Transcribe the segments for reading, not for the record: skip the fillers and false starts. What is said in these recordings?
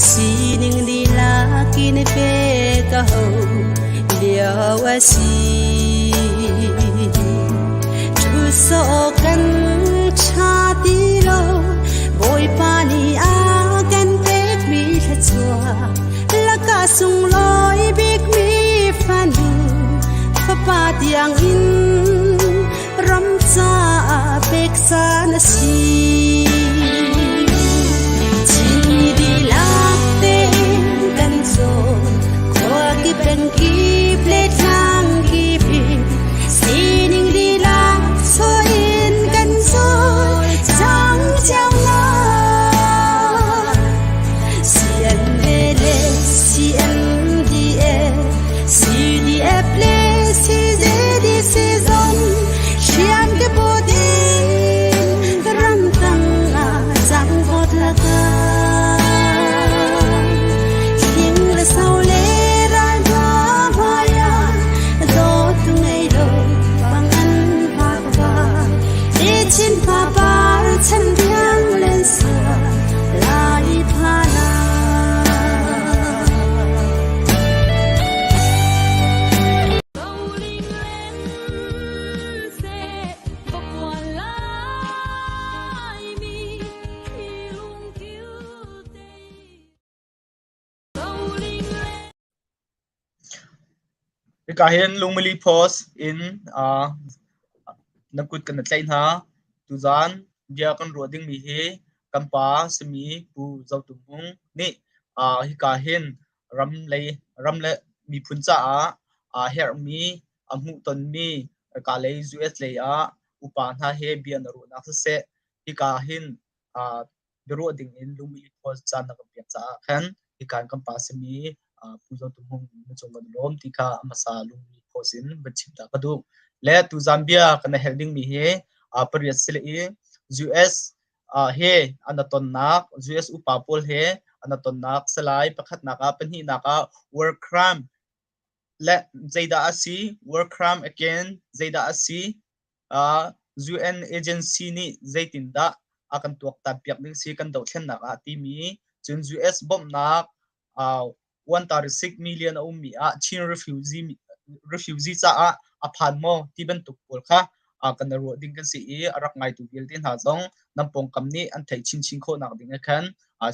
Sining dihlak in pek a ho lio a si. Thu sawh kan ṭha ti lo, Bawipa nih a kan pekmi thluachuah lakah sunglawi bikmi fanu fapa tiang in ram caah pek caan a si. Chinmi dihlak tein kan cawn, khua kip peng kip le tlang kip in sining dihlak chaw in kan zawl cang cio lai. CNA le CNDA, CDF le CZDC zong hriam ke put in ramtang ah cangvawt lakah thing le sau le ral hna hmai ah dawtu ngei lo bang an phak va techin fapar chan biang len sua lai phana. Hika hin Lungmili Post in uh, na kut kan tlaih hna. Tuzaan bia kan ruah dingmi hi kan pa simi Pu Zo Tum Hmung nih uh, hika hin ram lei ram le miphun caah aa herhmi a hmuhtonmi ka lei US lei ah upa hna he bia na ruahnak siseh hika hin uh, biaruah ding in Lungmili Post caan na kan pek caah khan hika in kan pa simi uh, Pu Zo Tum Hmung na cung kan i lawm ti kha a hmasa Lungmili Post in van chim ta ka duh. Le tuzaan bia kan i helh dingmi hi uh, pariat si le i US he an i tonnak US upa pawl he an i tonnak salai pakhatnak ah pahnihnak ah war crime le zeidah a si war crime again zeidah a si UN agency nih zeitindah a kan tuaktan piak ding si kan dohthlennak ah timi cun US bawmhnak 136 million a ummi ah Chin refugee refugee caah a phan maw ti bantuk pawl kha kan i ruah ding kan si i a rak ngaitu vialte hna zong nan pawngkam nih an theih chinchin khawhnak ding ah khan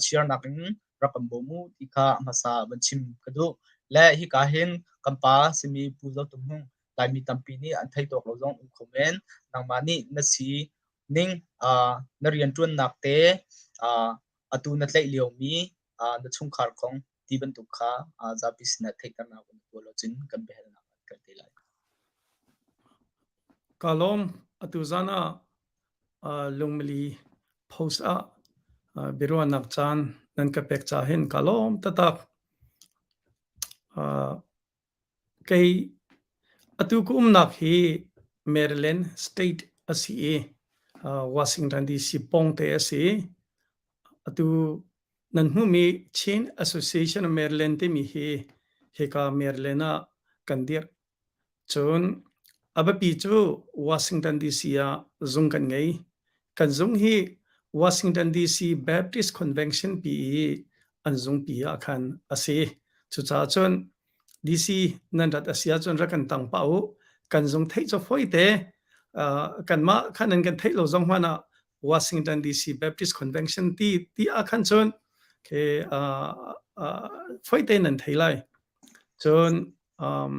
share-nak in rak kan bawm u ti kha a hmasa van chim ka duh. Le hika hin kan pa simi Pu Zo Tum Hmung Laimi tampi nih an thei tawk lo zong um kho men. Nangmah nih na si ning na rianṭuannak te atu na tlaih liomi na chungkhar kong ti bantuk kha zapi sinah theihternak na tuah lo cun kan biahalnak an kal te lai. Ka lawm. Atu zan ah lungmili post ah biaruahnak caan nan ka pek ca hin ka lawm taktak. Kei atu ka umnak hi Maryland State a si i Washington DC pawngte a si. Atu nan hmuhmi Chin Association of Maryland timi hi hika Maryland ah kan dirh. Cun a biapi cu Washington DC ah zung kan ngei. Kan zung hi Washington DC Baptist Convention pi i an zungpi ah khan a si. Cucaah cun DC nan rat a si ahcun rak kan tang pah u. Kan zung theih cu fawi te. Uh, kanmah khan nan kan theih lo zong hmanh ah Washington DC Baptist Convention ti ti ah khan cun ke uh, uh, fawi te nan thei lai. Cun um,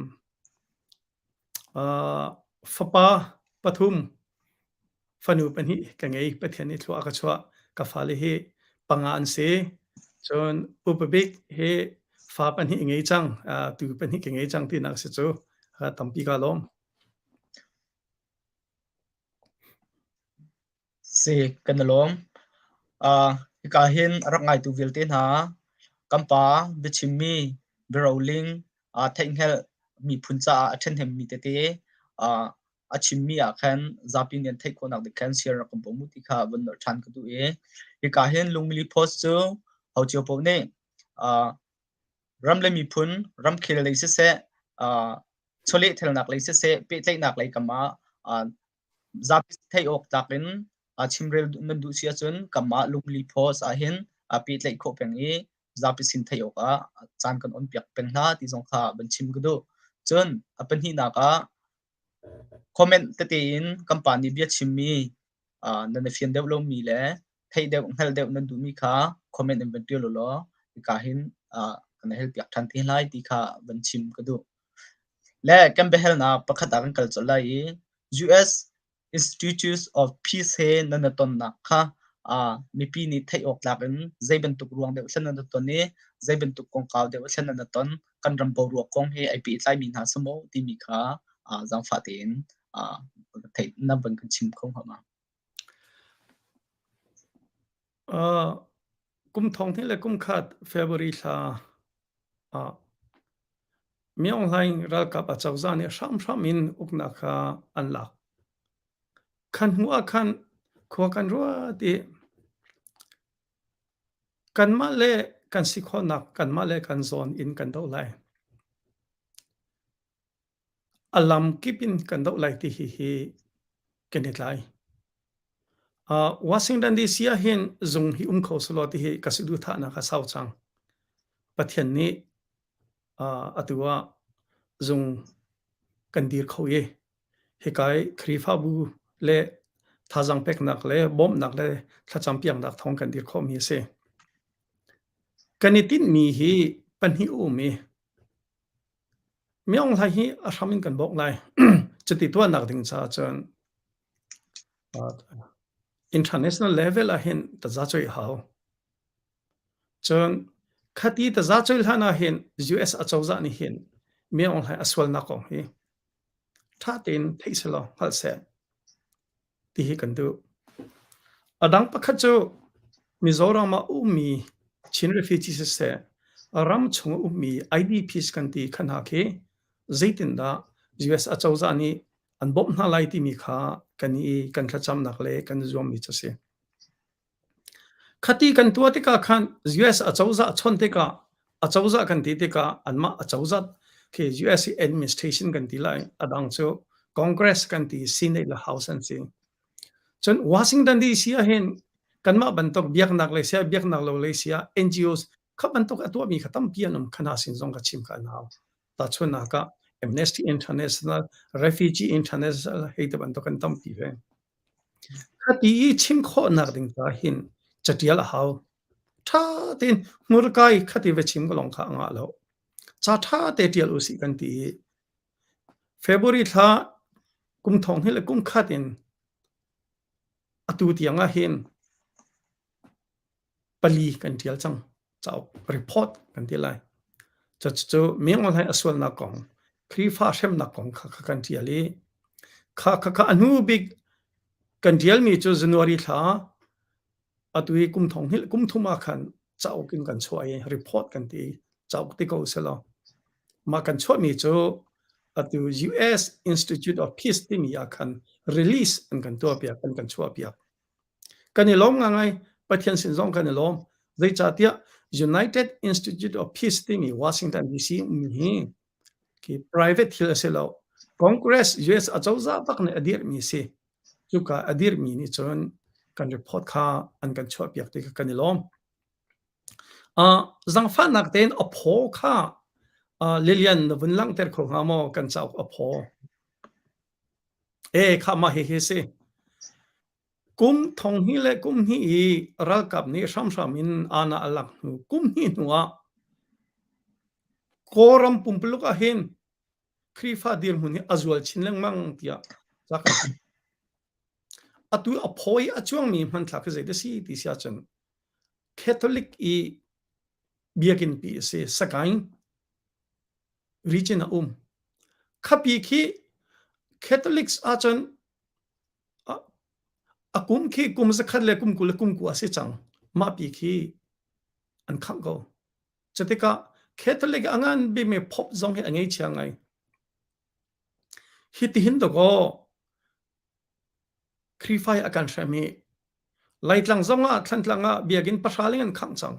uh, fapa pathum Fanu pahnih ka ngei. Pathian nih thlua a ka chuah. Ka fale hi panga an si. Cun upa bik hi fa pahnih a ngei cang. Uh, tu pahnih ka ngei cang tinak si cu. Uh, tampi ka lawm. Si, kan i lawm. Uh, hika hin a rak ngaitu vialte hna, kan pa biachimmi, biaroling, uh, theihhngalh miphun caah a ṭhahnemmi tete uh, a chimmi ah khan zapi nih an theih khawhnak ding khan share rak kan bawm u ti kha van nolh ṭhan ka duh i hika hin Lungmili Post cu ho cio paoh nih uh, ram le miphun ramkhel lei siseh uh, chawlehthalnak lei siseh pehtlaihnak lei kam ah uh, zapi theih awk tlak in uh, chimrel nan duh si ahcun kamah Lungmili Post ah hin uh, pehtlaih khawh peng i. zapi sin theih awkah caan kan on piak peng hna ti zong kha van chim ka duh. Cun a pahnihnak ah comment tete in kan pa nih bia chimmi nan i fian deuh lomi le theih deuh hngalh deuh nan duhmi kha comment in van ṭial u law hika hin kan hal piak ṭhan te lai ti kha van chim ka duh. Le kan biahalnak pakhat ah kan kal colh lai i US Institutes of Peace he nan i tonnak kha mipi nih theih awk tlak in zei bantuk ruang deuh thlen nan i ton i zei bantuk kongkau deuh thlen nan i ton kan ram boruak kong he ai pehtlaimi hna si maw timi kha zaangfah tein theih na van kan chim kho hnga ma? Uh, kum thong hnih le kum khat February thla ah Myaung Hlaing ralkap acozah nih hramhram in uknak kha an lak. Khan hnu ah khan khua kan ruat i kanmah le kan si khawhnak kanmah le kan zawn in kan doh lai. A lam kip in kan doh lai ti hi hi kan i tlai. Uh, Washington DC ah hin zung hi um kho selaw ti hi ka saduhthahnak a sau cang. Pathian nih uh, atu ah zung kan dir kho i hika i Khrihfabu le thazaang peknak le bawmhnak le thlacam piaknak thawng kan dir khawhmi a si. Kan i tinhmi hi pahnih a um i Myaung Hlai hi a hram in kan bawk lai. Cuti tuahnak ding caah cun international level ah hin tazacuai a hau. Cun khati tazacuai hlan ah hin US acozah nih hin Myaung Hlai a sualnak kong hi ṭha tein theih selaw hngalh seh. ti hi kan duh. A dang pakhat cu Mizoram ah ummi Chin refugees siseh, ram chung ummi IDPs kan ti kha hna khi zeitindah US acozah nih an bawmh hna lai timi kha kan i kan thlacamnak le kan zuammi cu a si. Khati kan tuah tikah khan US acozah chawnh tikah acozah kan ti tikah anmah acozah khi US i administration kan ti lai a dang cu Congress kan ti Senate le House an si. Cun Washington DC ah hin kanmah bantuk biaknak lei siah biaknak lo lei siah NGOs kha bantuk a tuahmi kha tampi an um khana sin zong ka chim kha an hau. Tahchunhnak ah Amnesty International, Refugee International hei ti bantuk an tampi ve. Khati i chim khawhnak ding ca hin catial a hau. Ṭha tein hmurka i khati va chim ka lawng kha a ngah lo. Ca ṭha te ṭial usih kan ti i February thla kum thong hnih le kum khat in atu tiang ah hin pali kan ṭial cang. Cauk report kan ti lai. Cucu Myanmar hai a sualnak kong, Khrihfa hremnak kong kha, kha kan ṭial i kha kha kha a hnu bik kan ṭialmi cu January thla atu hi kum thong hnih kum thum ah khan cauk in kan chuah i report kan ti cauk ti ko selaw mah kan chuahmi cu atu US Institute of Peace timi ah khan release an kan tuahpiak an kan chuahpiak Kan i lawm ngai. Pathian sin zong kan i lawm. Zeicahtiah United Institute of Peace timi Washington DC ummi hi khi private thil a si lo. Congress US acozah bak nih a dirhmi a si. Cuka a dirhmi nih cun kan report kha an kan chuahpiak ti kha kan i lawm. Uh, zangfahnak tein a phaw kha uh, Lilian na vun langhter kho hnga maw kan cauk a phaw? E kha mah hihi si. Kum thong hnih le kum hnih i ralkap nih hramhram in aana a lak hnu kum hnih hnu ah Kawlram pumpuluk ah hin Khrihfa dirhmun hi a zual chin lengmang tiah ca kan ti. Atu a phaw i a cuangmi hmanthlak hi zei dah si ti si ahcun Catholic i biakinn pi a si Sagaing region a um. Khapi khi Catholics ahcun a kum khi kum zakhat le kum 20 le kum 9 a si cang. Mah pi khi an khangh ko. Cutikah Catholic a ngan bikmi Pope zong hi a ngeichia ngai. Hi tihin dakaw Khrihfa hi a kan hrem i Laitlang zong ah Thlantlang ah biakinn pahra ling an khangh cang.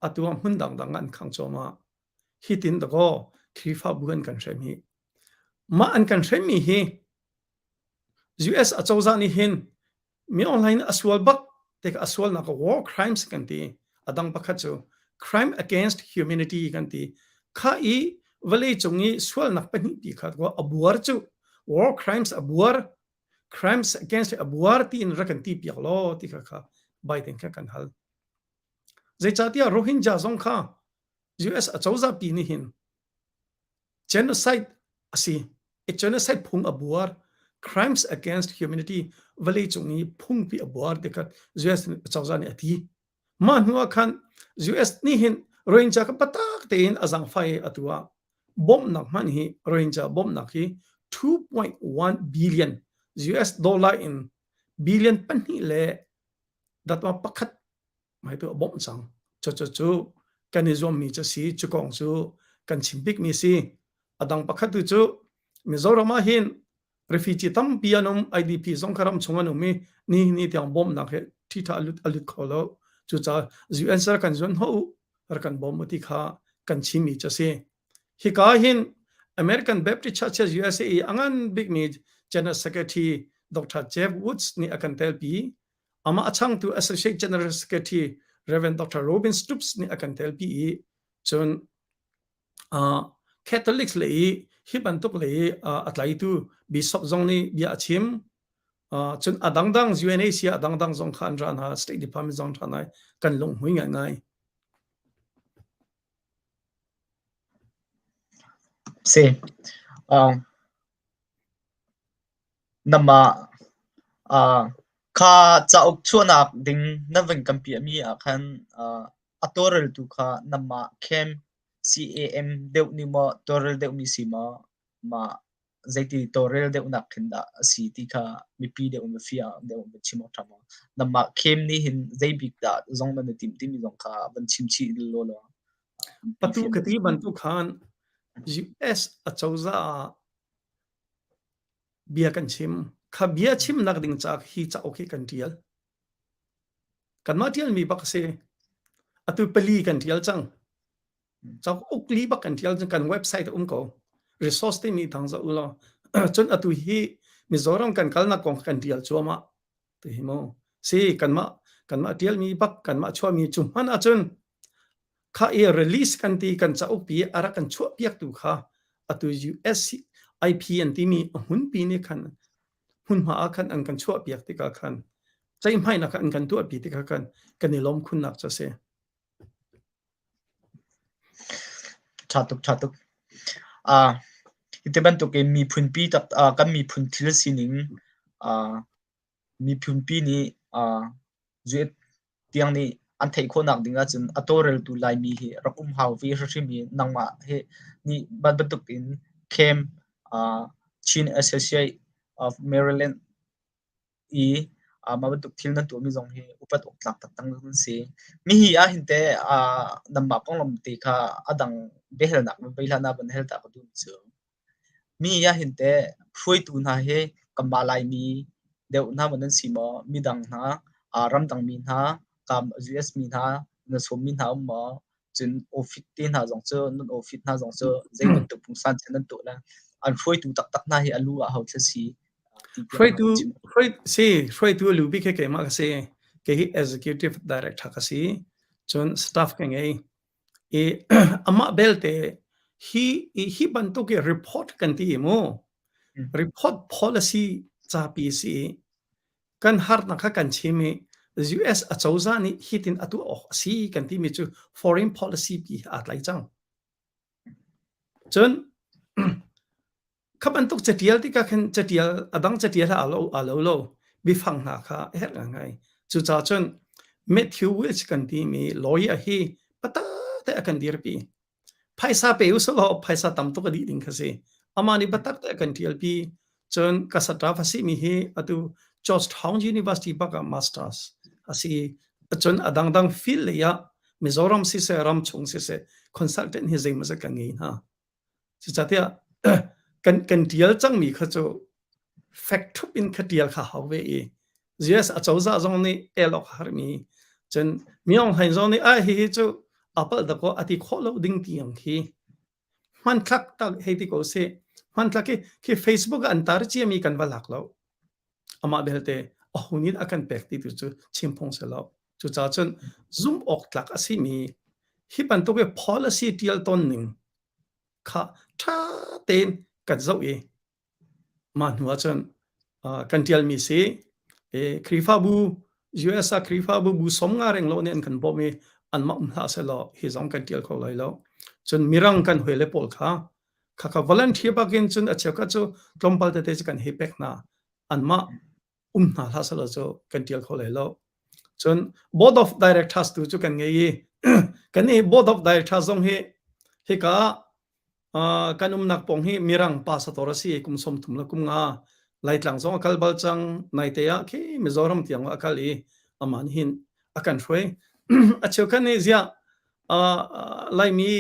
Atu ah hmun dangdang ah an khangh cuahmah. Hitin dakaw Khrihfabu an kan hrem hi. Mah an kan hremmi hi US acozah nih hin mi online a sual bak tik a sualnak war crimes kan ti. A dang pakhat cu. Crime against humanity kan ti. Kha i vawlei cung i sualnak pahnih ti kha a buar cu war crimes a buar crimes against a buar tiin rak kan ti piak law ti kha kha Biden kha kan hal. Zeicahtiah Rohingya zong kha US acozah pi nih hin genocide a si. I genocide phung a buar. Crimes against humanity vawlei cung i phungpi a buar ti kha US acozah nih a ti. Mah hnu ah khan US nih hin Rohingya kha patak tein a zaangfah i atu ah bawmhnak hmanh hi Rohingya bawmhnak hi 2.1 billion US dollar in billion pahnih le datma pakhat mai tu a bawmh cang. Cucu cu kan i zuammi cu si, cu kong cu kan chim bikmi si. A dang pakhat tu cu Mizoram ah hin refugee tampi an um, IDP zong kha ram chung an um i ni ni tiang bawmhnak he ṭhiṭha a lut a lut kho lo. Cucaah UN sar kan zuan hnawh u, rak kan bawm u ti kha kan chimmi cu a si. Hika hin American Baptist Church USA i a ngan bikmi General Secretary Dr. Jeff Woods nih a kan telpi. Amah a changtu Associate General Secretary Reverend Dr. Robin Stoops nih a kan telpi i cun uh, Catholics le i hi bantuk le i uh, a tlaitu bishop zong nih bia a chim. Uh, cun a dangdang UNHCR a dangdang zong kha an ra hna, State Department zong ra hna kan lunghmui ngaingai. Si. Uh, Namah uh, kha cauk chuahnak ding na vun kan piahmi ah khan uh, a tawlreltu kha namah khem CAM deuh nih maw tawlrel deuhmi si maw mah zeiti tawlrel deuhnak khin dah a si ti kha mipi deuh in va fiang deuh in va chim awk ṭha maw? Namah khem nih hin zei bik dah zong nan i timh timi zong kha van chim chih law law. Patu ka ti bantuk khan US acozah ah bia kan chim. Kha bia chimnak ding caah hi cauk hi kan ṭial. Kanmah ṭialmi bak a si. Atu pali kan ṭial cang. Cauk uk li bak kan ṭial cang. Kan website a um ko. Resource timi thang zoh u law. Cun atu hi Mizoram kan kalnak kong kan ṭial cuahmah. Ti hi mu. Si kanmah kanmah ṭialmi bak kanmah chuahmi cu hmanh ahcun kha i release kan ti kan cauk pi a rak kan chuah piaktu kha atu US IP an timi a hmunpi nih khan hmunhma ah khan an kan chuah piak tikah khan ceihmainak an kan tuahpi tikah khan kan i lawm khunnak cu a si. Ṭha tuk, ṭha tuk. Uh, hi bantukin miphunpi tak uh, kan miphun thil sining uh, miphunpi nih uh, zuet tiang nih an theih khawhnak ding ahcun a tawlreltu Laimi hi rak um hau ve hrimhrim i nangmah he nih bantuk in camp uh, Chin Associate of Maryland i uh, mah bantuk thil nan tuahmi zong hi upat awk tlak taktak nan si. Mihi ah hin teh uh, nanmah konglam te kha a dang biahalnak van vei hlan ah van hal ta ka duhmi cu Mi ahhin teh hruaitu hna hi kanmah Laimi deuh hna maw nan si maw? Midang hna, ramdang mi hna, US mi hna na sawmmi hna um maw? Cun office te hna zong cu nan office hna zong cu zei bantuk pungsan cu nan tuah le an hruaitu taktak hna hi a lu ah ho thil si ti tiang Hruaitu hruai si hruaitu a lu bik hi keimah ka si. Kei hi executive director ka si. Cun staff ka ngei. I amah belte hi hi bantuk i report kan ti mu. Report policy capi si kan harnak kha kan chim i US acozah nih hitin a tuah awk a si kan timi cu foreign policy pi aa tlai cang. Cun Kha bantuk catial tikah khin catial a dang catial he aa lo aa lo lo. Biafang hna kha a herh ngaingai. Cucaah cun Matthew Welch kan timi lawyer hi patate a kan dirpi. Phaisa pe usih law phaisa tam tuk a dih ding kha si. Amah nih biatak te a kan ṭialpi. Cun ka staff a simi hi atu Georgetown University bak ah masters a si. Cun a dangdang field lei ah Mizoram siseh ramchung siseh consultant hi zeimawzat kan ngei hna. Cucatiah kan kan ṭial cangmi kha cu fek ṭhup in kha ṭial kha hau ve i US acozah zong nih el awk a harmi cun Myaung Hlaing zong nih ah hihi cu aa palh dakaw a ti khawh lo ding tiang khi hmanthlak tak hei ti ko sih hmanthlak khi khi Facebook ah an tar ciami kan va lak lo amah belte aho nih a kan pek ti tu cu chim phung si lo cucaah cun zumh awk tlak a simi Hi bantuk i policy ṭial tawn ning kha ṭha tein kan zoh i mah hnu ahcun kan ṭialmi si. Khrihfabu US ah Khrihfabu bu 50 renglo nih an kan bawmh i anmah um hlah sehlaw hi zong kan ṭial kho lai lo. Cun Mirang kan hawile pawl kha khakha volunteer bakin cun a cheukhat cu tlawmpal tete cu kan hei pek hna. Anmah um hna hlah sehlaw cu kan ṭial kho lai lo. Cun board of directors tu cu kan ngei i kan i board of directors zong hi hika ah kan umnak pawng hi Mirang pastor a si i kum 30 le kum nga Laitlang zong a kal bal cang naite ah khi Mizoram tiang a kal i amah nih hin a kan hruai. A cheukhat nih ziah Laimi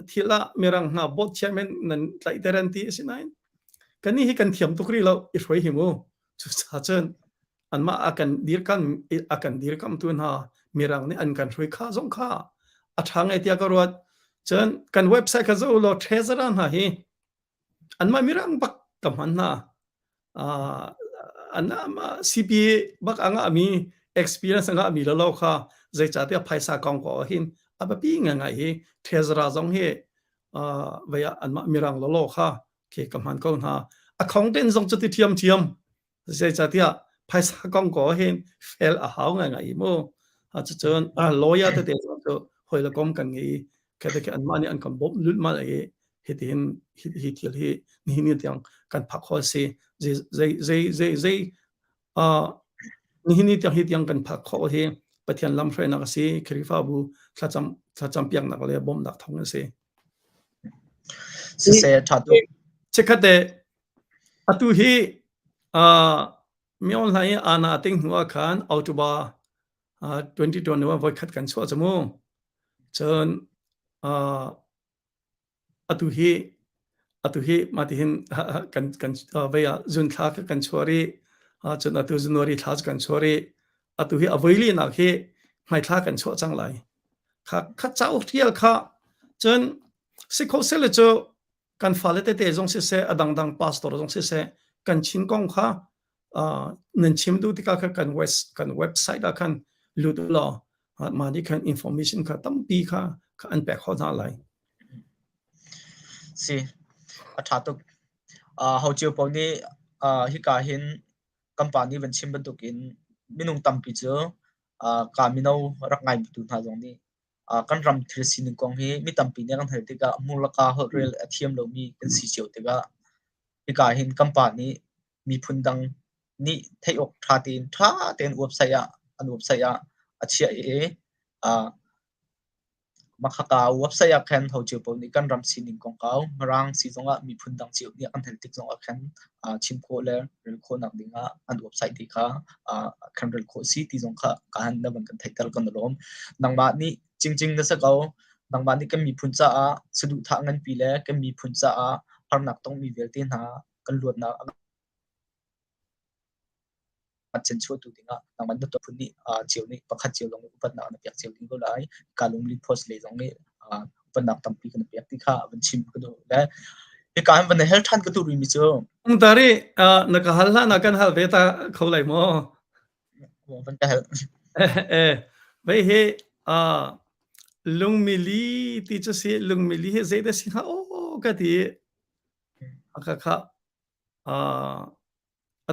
thil ah Mirang hna board chairman nan tlaihter an ti a si nain kannih hi kan thiam tuk rih lo i hruai hi mu. Cucaah cun anmah a kan dirkam a kan dirkamtu hna Mirang nih an kan hruai kha zong kha a ṭha ngai tiah ka ruat. Cun kan website kha zoh law treasurer hna hi anmah Mirang bak ka hman hna. Uh, an CPA bak a ngahmi experience a ngahmi lo lo kha zeicahtiah phaisa kong ko hin a biapi ngai hi treasurer zong hi uh, vei ah anmah Mirang lo lo kha khi ka hman ko hna. Accountant zong cu ti ṭhiamṭhiam. Zeicahtiah phaisa kong ko hin fel a hau ngaingai i mu. Cucun lawyer tete zong cu hawi le kom kan ngei i khi khi anmah nih an kan bawmh lulhmalh i hitihin hi thil hi nihin ni tiang kan phak khawh a si. Zei zei zei zei zei nihin ni tiang hi tiang kan phak khawh hi Pathian lamhruainak a si. Khrihfabu thlacam thlacam piaknak le bawmhnak thawng a si. Siseh ṭha tuk. Chikkhat te atu hi uh, mi online i ana ting hnu ah khan October uh, 2021 voikhat kan chuah cu mu. Cun uh, atu hi atu hi mah hin kan kan vei ah zun thla kan chuah rih. Cun atu January thla kan chuah rih. Atu hi a voili nak hi hmaithla kan chuah cang lai. Kha kha cauk ṭial kha cun si kho sele cu kan fale tete zong siseh a dangdang pastor zong siseh kan Chin kong kha uh, nan chim duh tikah kha kan west kan website ah khan lut law mah nih khan information kha tampi kha kha an pek khawh hna lai. Si a ṭha tuk. Uh, ho cio paoh nih uh, hika hin kan pa nih van chim bantukin minung tampi cu ka mino rak ngaimitu hna zong nih kan ram thil sining kong hi mi tampi nih kan hal tikah hmurlaka holhrel a thiam lomi kan si cio tikah hika hin kan pa nih miphun dang nih theih awk ṭha tein ṭha tein website ah an website ah a chiah i Makhaka website ah khan ho cio paoh nih kan ram sining kongkau Mirang si zongah miphun dang cio nih an hal tik zongah khan chim khawh le rel khawhnak dingah an website te kha kan rel khawh si ti zong kha ka han na van kan theihter kan i lawm. Nangmah nih cingcing na si ko. Nangmah nih kan miphun caah saduhthah nganpi le kan miphun caah harnak tongmi vialte hna kan luatnak cen chuahtu dingah nangmah na phun nih cio nih pakhat cio zong nih upatnak na pek cio ding ko lai. Ka lungli post lei zong nih upatnak tampi kan pek ti kha van chim ka duh le hika hin van hel ṭhan ka duh rihmi cu Tari na ka hal hlah na kan hal ve ta kho lai maw? Van ka hal. Eh, vei hi lungmili ti cu si lungmili hi zei dah si hnga aw ka ti ka kha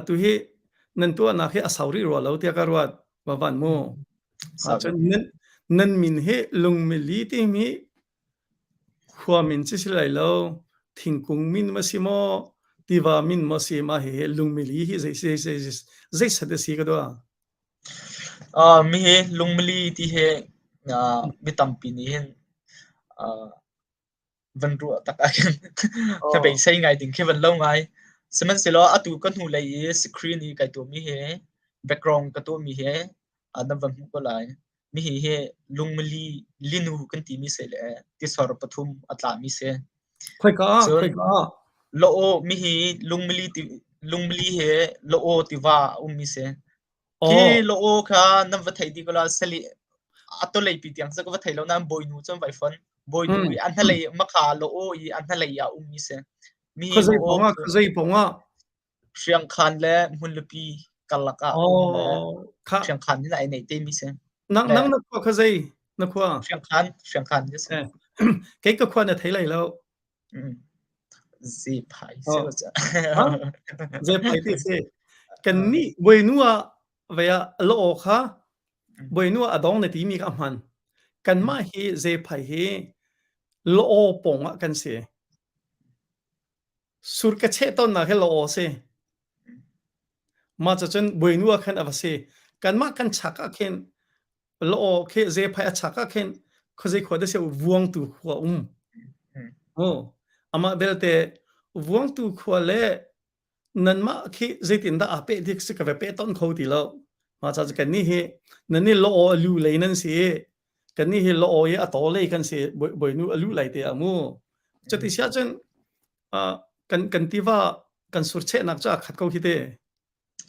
Atu hi nan tuahnak hi a sau rih rua lo tiah ka ruat. Va van mu. Cun nan, nan min hi lungmili timi khua min ci si lai lo, thingkung min ma si maw, tiva min maw si ma hi lungmili hi zei zei zei zei sat a si ka dua. Uh, mi hi lungmili ti hi uh, mi tampi nih hin uh, van ruah tak ahkhin ka beisei ngai ding khi van lo ngai. Sihmanhsehlaw atu ka hnulei i screen i kai tuahmi hi background ka tuahmi hi nan van hmuh ko lai. Mihi hi lungmili linu kan timi si le tisor pathum a tlami si. Khoika ah? Khoika ah? Lo-aw mihi lungmili ti lungmili he lo-aw tiva a ummi si. Khi lo-aw kha nan va theih dih ko la sali a tawlei pi tiang cu ka va thei lo nain bawinu cu an vai fon. Bawinu i a hnalei makha lo-aw i a hnalei ah a ummi si. Mi Khuazei pawng ah khuazei pawng ah Hriangkhan le Hmunlipi karlak ah um le Hriangkhan hin ai neih te mi si. Nang nang na khua khuazei? Na khua? Hriangkhan, Hriangkhan yes. Eh. Kei ka khua na thei lai lo. Mm. Zephai Oh. se lo cha. Zephai ti si. Kan nih boinu ah vei ah lo kha boinu ah a dong na timi kha a hman. Kanmah hi zephai hi lo pong ah kan si. Sur ka cheh tawnnak hi lo si. Mah cun boinu ah khan a va si. Kanmah kan chak ah khin lo khi zephai a chak ah khin khuazei khua dah si vuangtu khua um. Oh, amah belte vuangtu khua le nanmah khi zeitindah aa peh dik si ka ve peh ton kho ti lo. Mah ca cu kannih hi nan nih lo a lu lei nan si i kannih hi lo i a taw lei kan si bawinu a lu lai te ah mu. Cuti si ahcun uh, kan kan tiva kan surchehnak cu a khat ko hi te.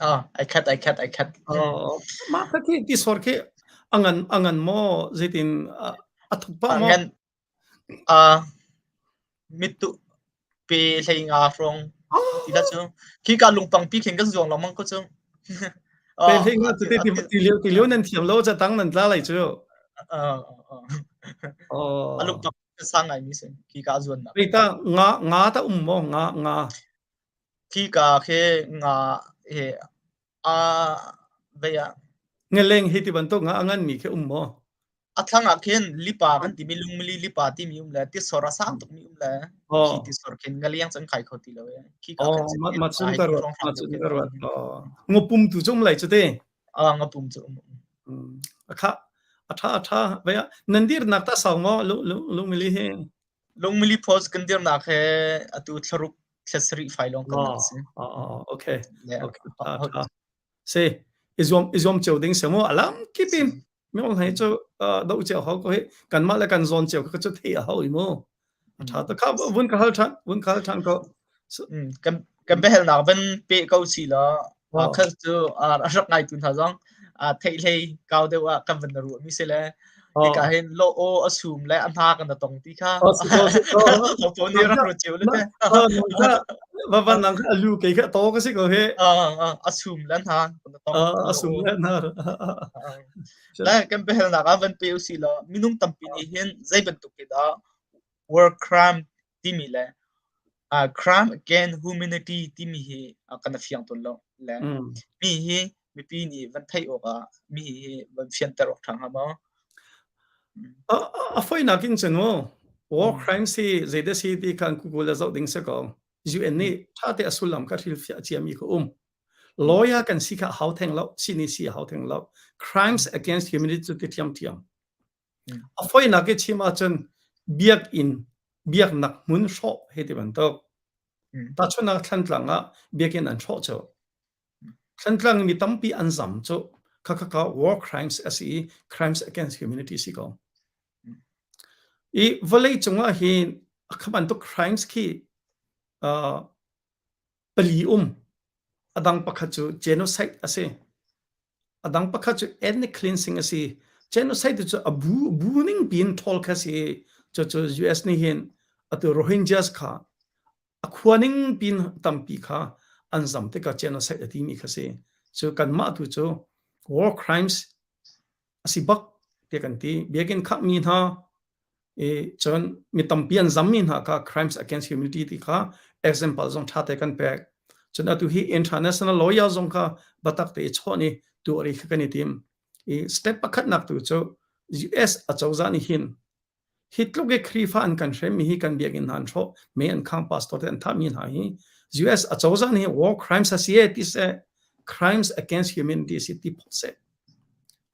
Ah, ai khat, ai khat, ai khat. Oh, mah kha khi tisor khi a ngan a ngan maw zeitin a thuk pah maw? Ngan uh, mittu pe hlei nga hrawng ti la cu khi ka lungpang pi khin kan zuang lengmang ko cu. Pe hlei nga cu te ti ti lio ti lio nan thiam lo ca tang nan tla lai cu. Oh. A lungpang sang ngai mi si khi ka zuan na. Ta nga nga ta um maw nga nga. Khika khi nga hi a vei ah Ngaleng hi ti bantuk nga a nganmi khi um maw? A thlang ah khin lipa kan timi lungmili lipa timi um le tisor a sang tukmi um le khi tisor khin ngaliang cu an kai kho ti lo e. Khika khan cun ma cun ka ruat ma cun ka ruat. Ngapum tu cu um lai cu te. Ah ngapum cu um. A kha a tha a tha vei ah nan dirnak ta sau maw lungmili hi? Lungmili Falls kan dirnak he atu thlaruk thla sarih fai lawng kan nak si. Oh, okay. Okay. Tha Si i zuam i zuam cio ding se mu alam kipin mi ong hai chu do cio ho ko hi kanmah le kan zawn cio ka chu thei a hau i mu. A tha ta kha vun ka hal than vun ka hal than ko. Kan kan biahalnak van pe ko si law kha cu a rak ngaitu hna zong theih hlei kau deuh ah kan van ruah mi si le hika hin lo aw a sum le a hna kan tong ti kha ho nih rak ruat cio le te va van nang kha alu kei kha to ka si ko he a sum le hna kan tong a sum le hna le kan biahalnak ah van pe usi law minung tampi nih hin zei bantuk hi dah war crime timi le uh, crime against humanity timi hi uh, kan fiang tawn lo le mm. mi hi mipi nih van theih awk ah mi hi van fianter awk ṭha hnga maw? A foinak in cun mu war crime si zeidah si ti khan Google a zoh ding si ko UN nih ṭha te a sullam kha hrilhfiah ciami kha um lawyer kan si kha hau theng lo sini si hau theng lo crimes against humanity cu ti thiam thiam A foinak i chim ahcun biakinn, biaknak hmun hrawh hei ti bantuk. Tahchunhnak Thlantlang ah biakinn an hrawh cu. Thlantlang mi tampi an zam cu khakha war crimes a si i crimes against humanity si ko. I vawlei cungah hin kha bantuk crimes khi uh, pali um. A dang pakhat cu genocide a si. A dang pakhat cu ethnic cleansing a si. Genocide cu a bu bu ning piin ṭhawl kha si. Cucu US nih hin atu Rohingyas kha a khua ning piin tampi kha an zam tikah genocide a timi kha si. Cu kanmah tu cu war crimes a si bak tiah kan ti. Biakinn khangh mi hna i cun mi tampi an zammi hna kha crimes against humanity ti kha example zong ṭha te kan pek. Cun atu hi international lawyer zong kha biatak te i chawn i tuah rih kha kan i tim. I step pakhatnak tu cu US acozah nih hin hi tluk i Khrihfa an kan hremmi hi kan biakinn hna an hrawh, mei an khang, pastor te an thahmi hna hi US acozah nih war crimes a si e ti seh, crimes against humanity a si ti phot seh.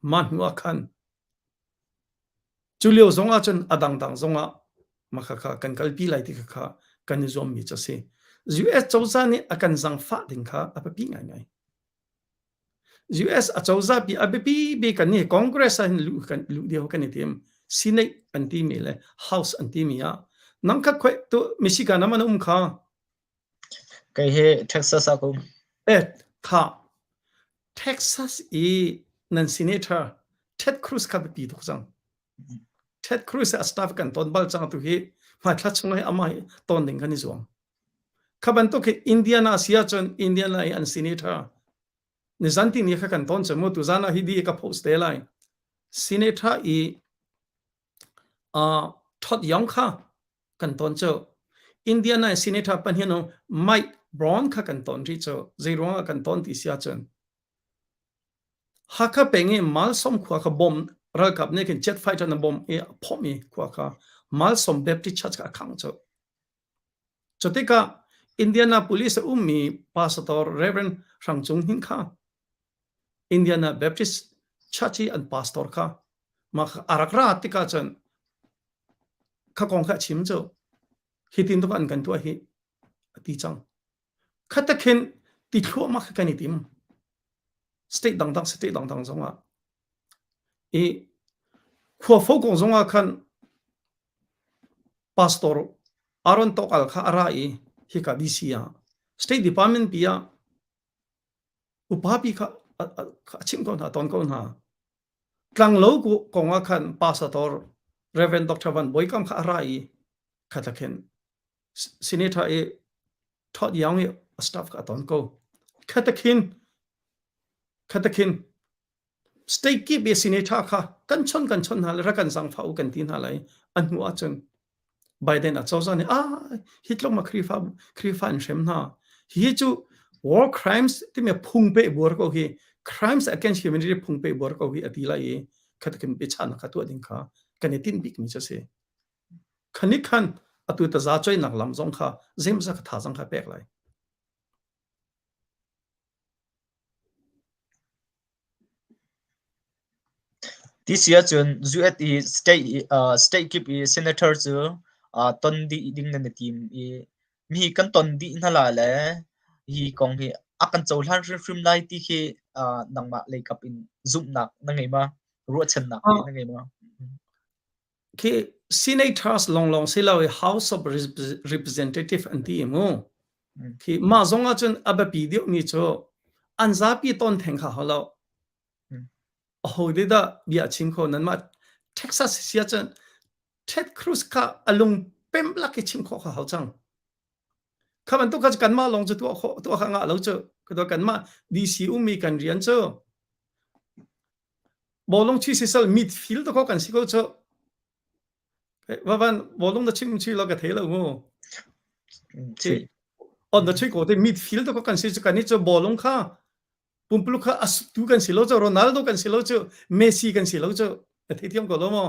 Mah hnu ah khan Cu lio zong ahcun a dangdang zongah mah khakha kan kalpi lai ti khakha kan i zuammi cu a si. US cozah nih a kan zangfah ding kha a biapi ngaingai. US a cozah pi a biapi bik kan nih Congress ah hin luh kan luh deu kan i tim. Senate an timi le House an timi ah nang kha khoi tu Michigan ah man um kha. Kei hi Texas ah ka um. Eh tha Texas i nan senator Ted Cruz kha biapi tuk cang. Ted Cruz a staff kan ton bal cang tu hi hmaithla chung hi amah hi ton ding kan i zuam. Kha bantuk hi Indiana si ahcun Indiana i an senator nizan ti ni kha kan ton cang mu tuzan ah hi di ka post te lai. Senator i. Uh, Todd Young kha kan ton cu. Indiana Senator pahnih no Mike Braun kha kan ton rih cu. Zei ruangah kan ton ti si ahcun Hakha peng i Malsawm khua kha bom ralkap nih khin jet fighter na bom i a phomh i khua kha Malsawm Baptist Church kha a khangh cu. Cu tikah Indianapolis a ummi pastor Reverend Hrang Cung Hnin kha Indiana Baptist Church i an pastor kha mah kha a rak ra tikah cun kha kong kha a chim cu hitin tuk an kan tuah hi a ti cang. Khatakhin ti thluahmah kha kan i tim. State dangdang state dangdang zongah. I khuafo kong zongah khan pastor Aaron Tokal kha a ra i hika DC ah State Department pi ah upa pi kha a chimh ko hna ton ko hna. Tlanglo kong ah khan pastor Reverend Dr. Van Bawi Kam kha a ra i khatakhin Senator i Todd Young i a staff kha a ton ko. Khatakhin khatakhin state kip i senator kha kan chon kan chon hna le rak kan zangfa u kan ti hna lai an hnu ahcun Biden a cozah nih ah hi tluk ma Khrifa Khrifa an hrem hna hi cu war crimes timi phung pe buar ko hi crimes against humanity phung pe buar ko hi ati lai i khatakin biachan kha tuah ding kha kan i tinh bik mi cu si Khani khan atu taza coinak lam zong kha zeimawzat ka thazaang kha pek lai. Ti si ahcun US i state uh, state kip i senator cu uh, ton dih ding nan i tim i mi kan ton dih hna la le hi kong hi a kan cohlan hrimhrim lai ti khi uh, nangmah leikap in zumhnak na ngei ma ruahchannak na ngei ma Khi senators lawnglawng si lo i House of Representative an ti i mu. Khi mah zong ahcun a biapi deuhmi cu an zapi ton theng kha hau lo. Aho de dah bia chim kho nanmah Texas si ahcun Ted Cruz kha a lung pem lak i chim khawh kha hau cang. Kha bantuk kha kanmah lawng cu tuah khawh tuah kha ngah lo cu. Kanmah DC ummi kan rian cu Bawlung chi sisal midfield ko kan si ko cu. Vavan bawlung na chim chi lo ka thei lo mu. Chi. On na chui ko te midfield ko kan si cu kan ni cu bawlung kha pumpuluk kha tu kan si lo cu Ronaldo kan si lo cu Messi kan si lo cu ka thei thiam ko lo mo.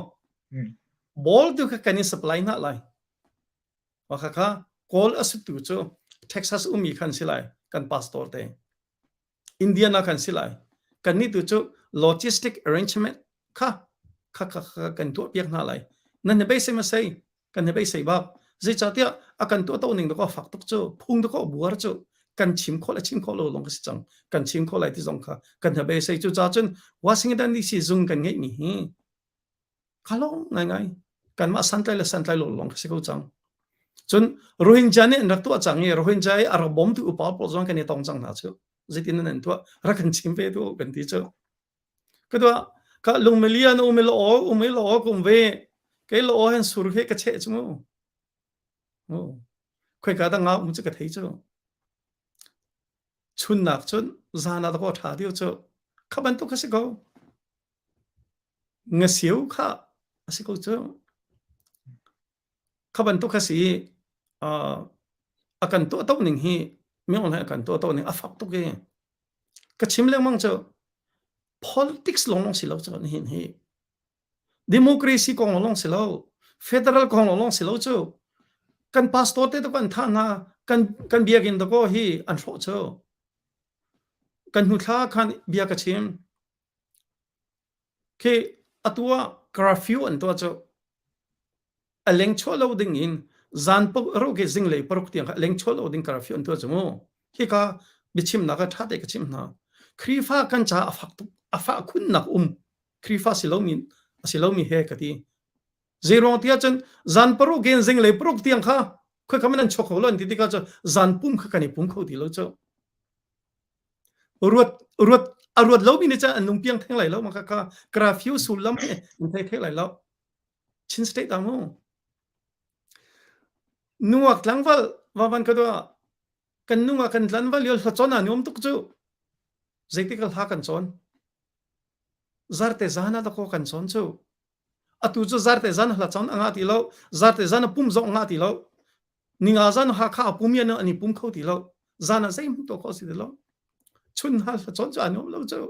Ball tu kha kan in supply na lai. Wa kha kha goal a tu cu Texas umi khan si lai kan pastor te. Indiana kan si lai. Kannih tu cu logistic arrangement kha kha kha kha kan tuah piak hna lai. Nan hi beisei ma sei? Kan hi beisei bak. Zeicahtiah a kan tuah to ning dakaw fak tuk cu, phung dakaw buar cu kan chim khawh le chim khawh lo lawng ka si cang. Kan chim khawh lai ti zong kha kan hi beisei. Cucaah cun Washington DC zung kan ngeihmi hi Ka lawm ngaingai. Kanmah santlai le santlai lo lawng ka si ko cang. Cun Rohingya nih an rak tuah cang i Rohingya i a rak bawmtu upa pawl zong kan i tong cang hna cu. Zeitin nan an tuah? Rak kan chim ve tu kan ti cu. Ka tuah ka lungmilian um i lo um i lo kum ve. Kei lo hen sur he ka cheh cu mu. Khoi ka da nga um cu ka thei cu. Chunnak cun zan ah da ṭha deuh cu. Kha bantuk ka si ko. Ngasiu kha a si ko cu. Kha bantuk kha si i uh, a kan tuahto ning hi minung he a kan tuahto ning a fak tuk i ka chim lengmang cu politics lawnglawng si lo cu nihin hi democracy kong lawnglawng si lo federal kong lawnglawng si lo cu kan pastor te to kan thah hna kan kan biakinn dakaw hi an hrawh cu kan hnu thla khan bia ka chim Khi atu ah curfew an tuah cu a leng chuah lo ding in zan paruk i zinglei paruk tiang kha a leng chuah lo ding curfew an tuah cu mu. Hika biachimnak ah ṭha te ka chim hna. Khrihfa kan caah a fak tuk a fah khunnak um Khrihfa si lomi a si lomi he ka ti. Zeiruang ti ahcun zan paruk in zinglei paruk tiang kha khoi kam in an chuak kho lo an ti tikah cu zan pum kha kan i pum kho ti lo cu. Ruat ruat a ruat lomi nih cun an lung piang theng lai lo ma kha curfew sullam hi an thei thei lai lo. Chin state ah mu. Nungak tlangval va van ka dua kan nungak kan tlanval lio hla cawn ah nuam tuk cu. Zeitik hla kan cawn. Zarte zan ah dakaw kan cawn cu. Atu cu zarte zan hla cang a ngah ti lo. Zarte zan a pum zong a ngah ti lo. Ninga zan Hakha a pum i an i pum kho ti lo. Zan ah zeihmanh tuah khawh si ti lo. Chun hal hla cawn cu an um lo cu.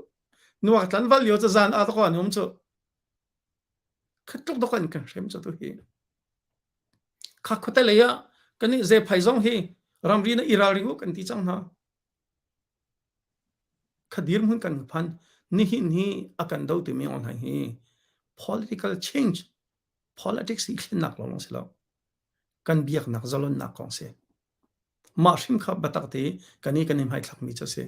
Nuak tlanval lio cu zan ah dakaw an um cu. Khat tluk dakaw an kan hrem cu tu hi. Kha khuate lei ah kan nih zephai zong hi ramri na i ralring u kan ti cang hna. Kha dirhmun kan phan nihin hi a kan do timi online hi political change politics hi thlennak lawng si lo. Kan biaknak zalonnak kong si. Mah hrim kha biatak te kan i kan i hmaithlak mi cu si.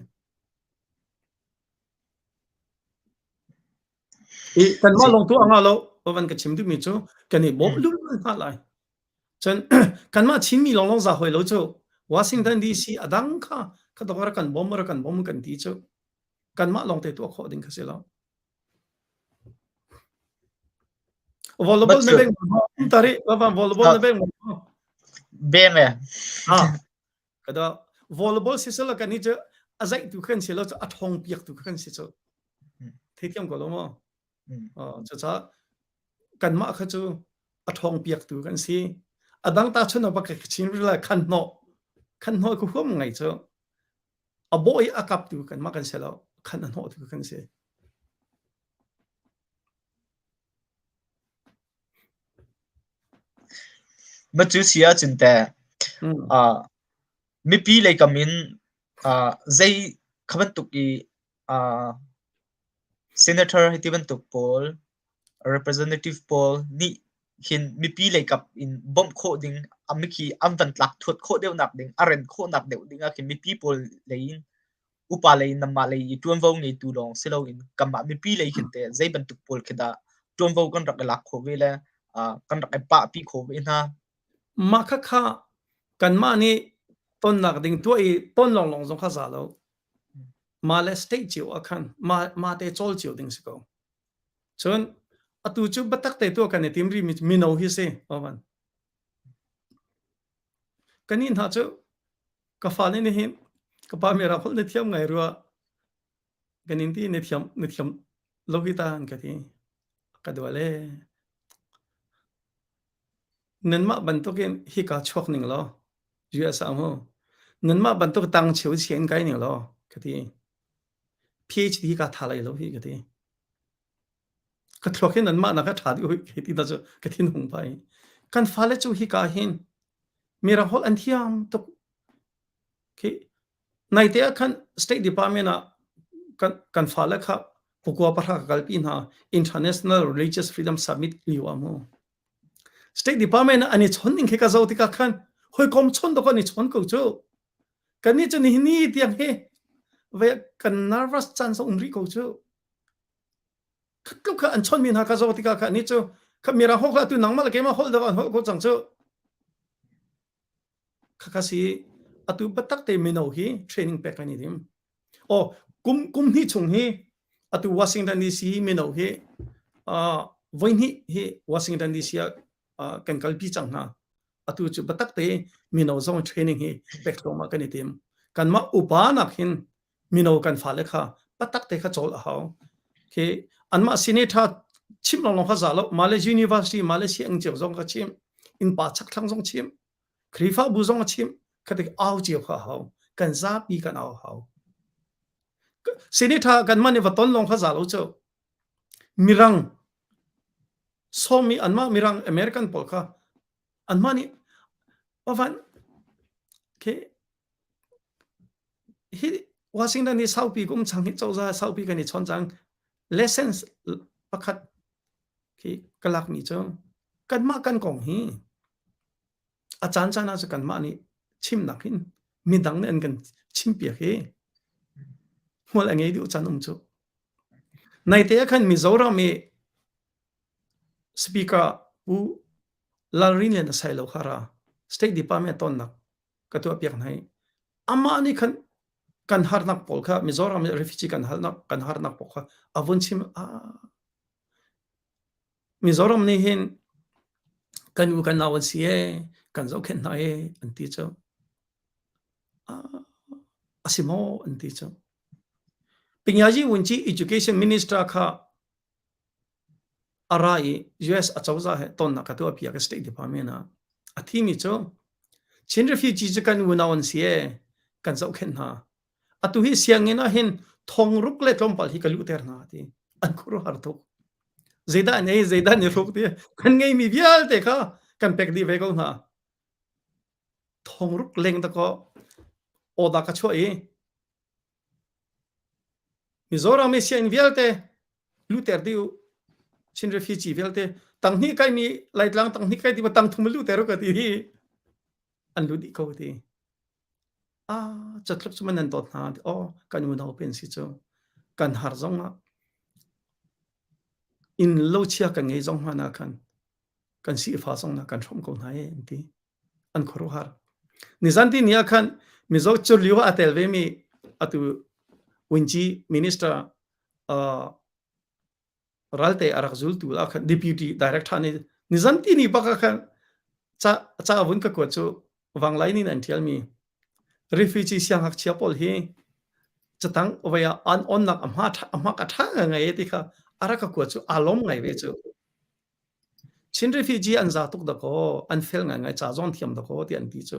I kanmah lawng tu a ngah lo van ka chim duhmi cu kan i bawm lulul hna lai. Cun kanmah Chinmi lawnglawng za hoi lo cu Washington DC a dang kha kha dok rak kan bawm rak kan bawm kan ti cu kanmah lawng te tuah khawh ding kha si lo. Volleyball na beng tari volleyball na beng Beng e. Ha. Kada volleyball si sala kan ni cu a zaih tu khan si lo cu a thong piak tu khan si cu. Theithiam ko lo maw? Cucaah kanmah kha cu a ṭhawng piaktu kan si. A dang ta chun bak ka chin rila khan hnawh khan hnawh ka huam ngai cu a bawh i a kaptu kanmah kan si lo khan a hnawhtu kan si. Ma cu si ahcun teh uh, mipi lei kam in uh, zei kha bantuk i uh, Senator hiti bantuk pawl, representative pawl nih hin mipi leikap in bawmh khawh ding, a mikhi an van tlak thuat khawh deuhnak ding, a ren khawhnak deuh ding ah khin mipi pawl lei in upa lei in nanmah lei i ṭuanvo ngeitu lawng si loin kanmah mipi lei khin teh zei bantuk pawl khi dah ṭuanvo kan rak i lak khawh ve le uh, kan rak i pahpi khawh ve hna. Mah khakha kanmah nih tonnak ding tuah i ton lawnglawng zong kha za lo. Mah le state cio ah khan mah, mah te cawl cio ding si ko. Cun atu cu biatak te tuah kan i tim rihmi cu mino hi si. Ovan. Kanih hna cu ka fale nih hin ka pa mera holh na thiam ngai rua kan in ti na thiam na thiam lo hi ta an ka ti. Ka dua le nanmah bantukin hika chuak ning law US ah mu nanmah bantuk tang cheu chia in kai ning law ka ti. PhD ka tha lai lo hi ka ti. Ka thluak hin nanmah nak a ṭha deuh hi ti ta cu ka thin hung pai. Kan fale cu hika hin mirang holh an thiam tuk. Khi naite ah khan State Department ah kan kan fale kha pukua pahra ka kalpi hna International Religious Freedom Summit lio ah mu. State Department ah an i chon ning khi ka zoh tikah khan hawikom chon dawk an i chon ko cu. Kannih cu nihin ni tiang hi ve kan nervous caan zong um rih ko cu. Tluk kha an chonmi hna ka zoh tikah kha ni cu kha mirang holh kha atu nangmah le keimah holh dawh an holh ko cang cu. Khakha si atu biatak te mino hi training pek kan i tim. Oh kum kum hnih chung hi atu Washington DC mino hi uh, voi hnih hi Washington DC ah uh, kan kalpi cang hna. Atu cu biatak te mino zong training hi pek thluahmah kan i tim. Kanmah upa nak hin mino kan fale kha patak te kha cawl a hau. Khi anmah senator chim lawnglawng kha za lo Malaysia University Malaysia ang cio zong kha chim innpa chakthlang zong chim Khrihfabu zong a chim khatik au cio kha a hau kan zapi kan au hau senator kan man i va ton lawng kha za lo cu mirang sawmi anmah mirang American pawl kha anmah nih ovan khi hi Washington hi saupi kum chang hi cozah saupi kan i chawn cang lessons pakhat khi ka lakmi cu kanmah kan kong hi a caan caan ah cu kanmah nih chimnak hin midang nih an kan chimpiak hi hmual a ngei deuh caan um cu naite ah khan Mizoram i speaker Pu Lalrin Lian Sailo kha ra State Department tonnak ka tuahpiak hna i amah nih khan kan harnak pawl kha Mizoram i refugee kan halnak kan harnak pawl kha a vun chim ah Mizoram nih hin kan u kan nau an si e kan zohkhenh hna e an ti cu a si maw an ti cu Pingyaji Wunci Education Minister kha. A ra i US acozah he tonnak ka tuah piak i State Department ah. A thimi cu Chin refugee cu kan unau an si ee, kan zohkhenh hna. Atu hi sianginn ah hin thongruk le tlawmpal hi ka luhter hna ti. An khuaruahhar tuk. Zeidah an ei, zeidah an i hruk ti. Kan ngeimi vialte kha kan pek dih ve ko hna. Thongruk leng dakaw awda ka chuah i Mizoram i sianginn vialte luhter dih u. Chin refugee vialte tanghnih kaimi Laitlang tanghnih kai ti tangthum luhter u ka ti hi an lut dih ko ti. Ah catluk cu man nan dawt hna oh kan unau pen si cu kan har zong ah inn lo chia kan ngei zong hmanh ah khan kan sihfa zong na kan hrawm ko hna e an ti. An khuaruahhar. Nizan ti ni ah khan Mizo Curlio a tel ve mi atu Winci minister uh, ralte a rak zultu ah khan deputy director nih nizan ti ni bak ah khan ca ca vun ka kuat cu wanglai nin an ṭial mi refugee siangngakchia pawl hi catang vei ah an onnak a hma a hmak a ṭha ngai ti kha a rak ka kuat cu aa lawm ngai ve cu Chin refugee an za tuk dakaw, an fel ngaingai ca zong thiam dakaw ti an ti cu.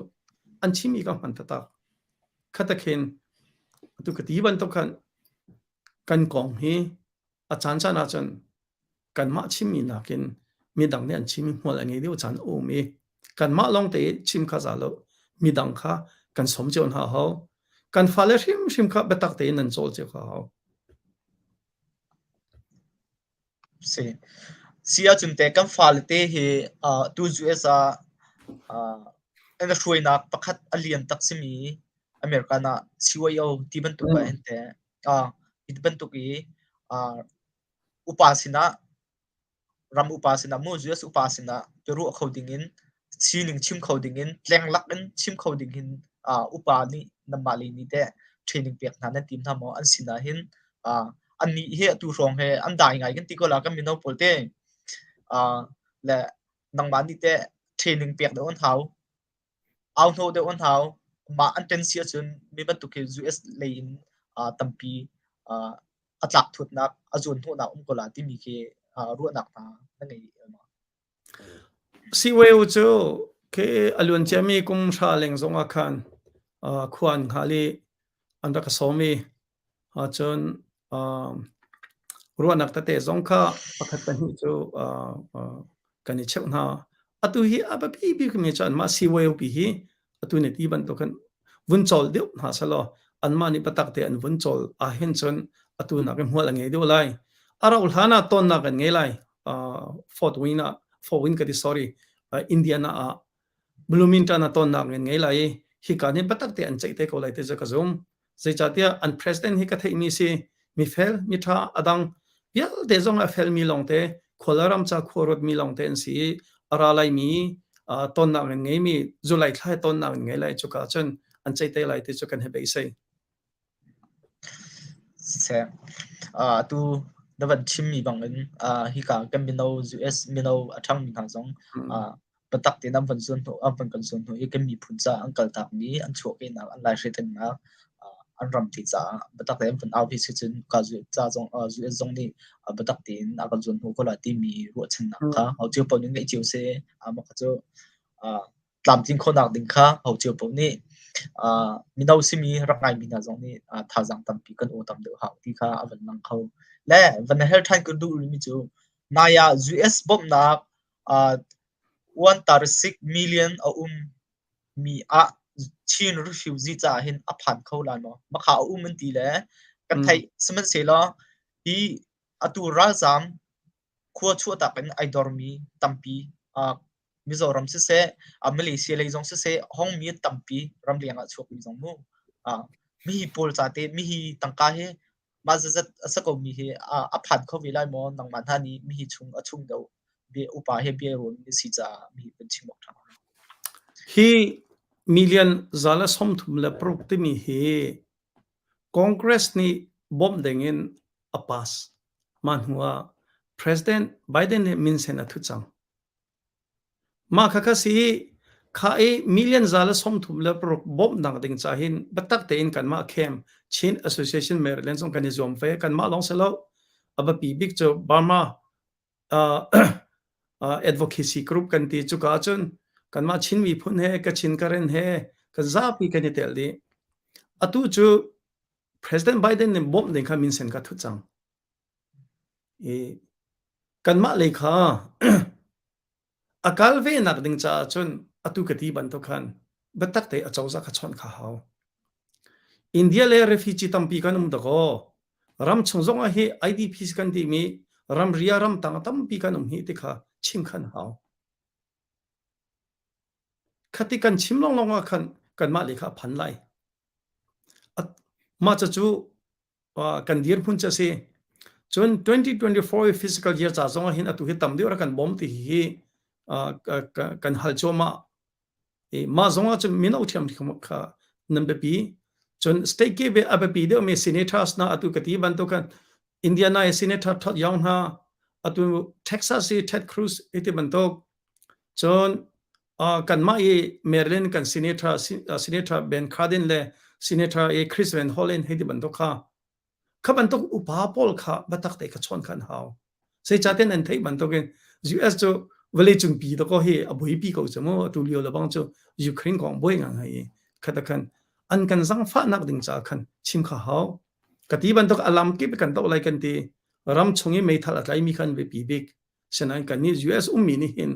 An chim i ka hman taktak. Khatakhin atu ka ti bantuk khan kan kong hi a caan caan ahcun kanmah chimmi nakin midang nih an chim i hmual a ngei deuh caan a um i kanmah lawng te chim kha za lo midang kha kan som cio hna hau. Kan fale hrimhrim kha biatak tein nan cawl cio kha hau. Si. Si ahcun teh kan fale te hi uh, tu US ah uh, an hruainak pakhat a lian tak simi American ah CYO ti bantuk ah hin teh uh, hi bantuk i uh, upa sinah ram upa sinah mu US upa sinah biaruah kho dingin sining chim kho dingin tlenglak in chim kho ding hin uh, upa nih nanmah lei nih teh training pek hna nan tim hna maw an sinah hin uh, annih hi atu hrawng he an dai ngai kan ti ko la kan mino pawl te uh, le nangmah nih teh training pek deuh an hau au hnawh deuh an hau mah an ten si ahcun mi bantuk hi US lei in uh, tampi uh, a tlak thutnak a zuan hnawhnak um ko la timi khi uh, ruahnak hna na ngei ma CYO cu khi a luan ciami kum hra leng zong ah khan uh, khua an hngal i an rak ka sawm i Ahcun ruahnak tete zong kha pakhat pahnih cu kan i cheuh hna. Atu hi a biapi bikmi cu anmah CYOP hi atu ni ti bantuk khan vun cawl deuh hna selaw anmah nih biatak te an vun cawl ahhin cun atu nakin hmual a ngei deuh lai. A rauh hlan ah tonnak kan ngei lai. Fort Wayne ah, Fort Wayne ka ti sorry, Indiana ah Bloomington ah tonnak kan ngei lai i hika nih biatak te an ceih te ko lai ti cu ka zum. Zeicahtiah an president hi ka theihmi si mifel, miṭha, a dang vialte zong a felmi lawngte, khual le ram ca khua ruatmi lawngte an si i a ra laimi tonnak an ngeimi July thla tonnak an ngei lai cuka cun an ceih te lai ti cu kan hi beisei. Siseh, atu na van chimmi bangin hika kan mino US mino a ṭhangmi hna zong biatak tein an van zuan hnawh an van kan zuan hnawh i kan miphun caah an kaltakmi an chuahkehnak an laihritannak an ram te caah biatak tein an van au hi si cun ka ca zong US zong nih biatak tein a kan zuan hnawh ko lai timi ruahchannak kha ho cio paoh nih ngeih cio si mah kha cu tlamtlin khawhnak ding kha ho cio paoh nih mino simi rak ngaimi hna zong nih thazaang tampi kan aw tam deuh hau ti kha a van lang kho. Le van hel ṭhan kan duh rihmi cu nai ah US bawmhnak 136 million a um mi ah Chin refugee caah hin a phan kho lai maw? Makha a um an ti le kan theih. Sihmanhsehlaw hi atu ralzaam khua chuahtak in ai dormi tampi Mizoram siseh, Malaysia lei zong siseh, hongmi tampi ramleng ah chuakmi zong mu. Mihi pawl ca te mihi tangka hi mah zazat a si komi hi a phan kho ve lai maw? Nangmah hna nih mihi chung a chung deuh bia upa he bia rawn na si caah mihi kan chim awk ṭha. Hi million 136 timi hi Congress nih bawmh dingin a pass. Mah hnu ah President Biden nih minsen a thut cang. Mah khakha si kha i million 136 bawmhnak ding ca hin biatak tein kanmah camp Chin Association Maryland zong kan i zuam ve. Kanmah lawng si lo. A biapi bik cu Burma. Uh, uh, advocacy group kan ti cuka ahcun kanmah Chin miphun he Kachin Karen he kan zapi kan i tel dih. Atu cu President Biden nih bawmh ding kha minsen ka thut cang. I kanmah lei kha a kal ve nak ding caah cun atu ka ti bantuk khan biatak te acozah kha chawnh kha hau. India le refugee tampi kan um dakaw ram chung zong ah hi IDPs kan timi ramria ramtang tampi kan um hi ti kha chim khan hau. Khati kan chim lawnglawng ah khan kanmah le kha a phan lai. Mah cucu kan dirhmun cu a si. Cun 2024 fiscal year ca zong ah hin atu hi tam deuh rak kan bawm ti hi kan hal cuahmah. Mah zong ah cun mino ṭhiam kha nan biapi. Cun state kip i a biapi deuhmi senators hna atu ka ti bantuk khan Indiana i Senator Todd Young hna atu Texas i Ted Cruz i ti bantuk cun kanmah i Maryland kan senator senator Ben Cardin le senator i Chris Van Hollen hei ti bantuk kha kha bantuk upa pawl kha biatak te kha chawn kha an hau Zeicahtiah nan theih bantukin US cu vawleicung pi dakaw hi a buaipi ko cu mu atu lio lebang cu Ukraine kong buai ngai i khata khan an kan zangfahnak ding caah khan chim kha hau. Ka ti bantuk a lam kip kan doh lai kan ti ram chung i meithal a tlaimi khan biapi bik. Sinain kannih US ummi nih hin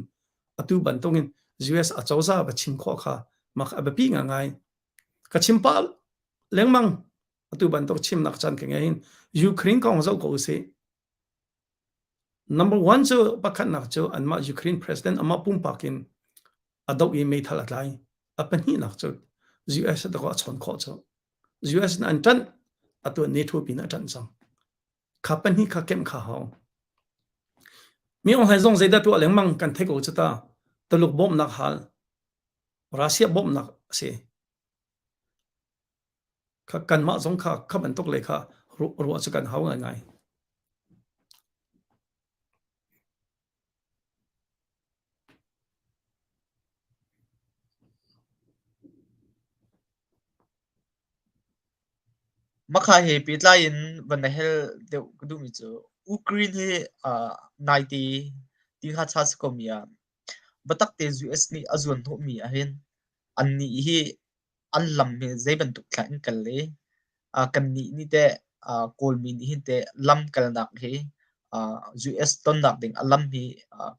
atu bantukin US acozah va chim khawh kha mak a biapi ngai. Ka chim pah lengmang atu bantuk chimnak caan ka ngei hin Ukraine kong zoh ko usih. Number one cu pakhatnak cu anmah Ukraine president amah pumpak in a doh i meithal a tlai. A pahnihnak cu US a chawn khawh cu. US in an ṭanh atu NATO pin a ṭanh cang. Kha pahnih kha kemh kha hau. Mi Aung Hlaing zong zeidah tuah lengmang kan theih ko cu ta. Tuluk bawmhnak hal. Russia bawmhnak a si. Kha kanmah zong kha kha bantuk le kha ruah cu kan hau ngaingai. Makha he pehtlai in van na hel deuh ka duhmi cu Ukraine hi uh, naite ti kha cha si komi ah biatak te US nih a zuan hnawhmi ahhin annih hi an lam hi zei bantuk thla in kal i kannih nih teh Kawlmi nih hin teh lam kalnak hi US tonnak ding a lam hi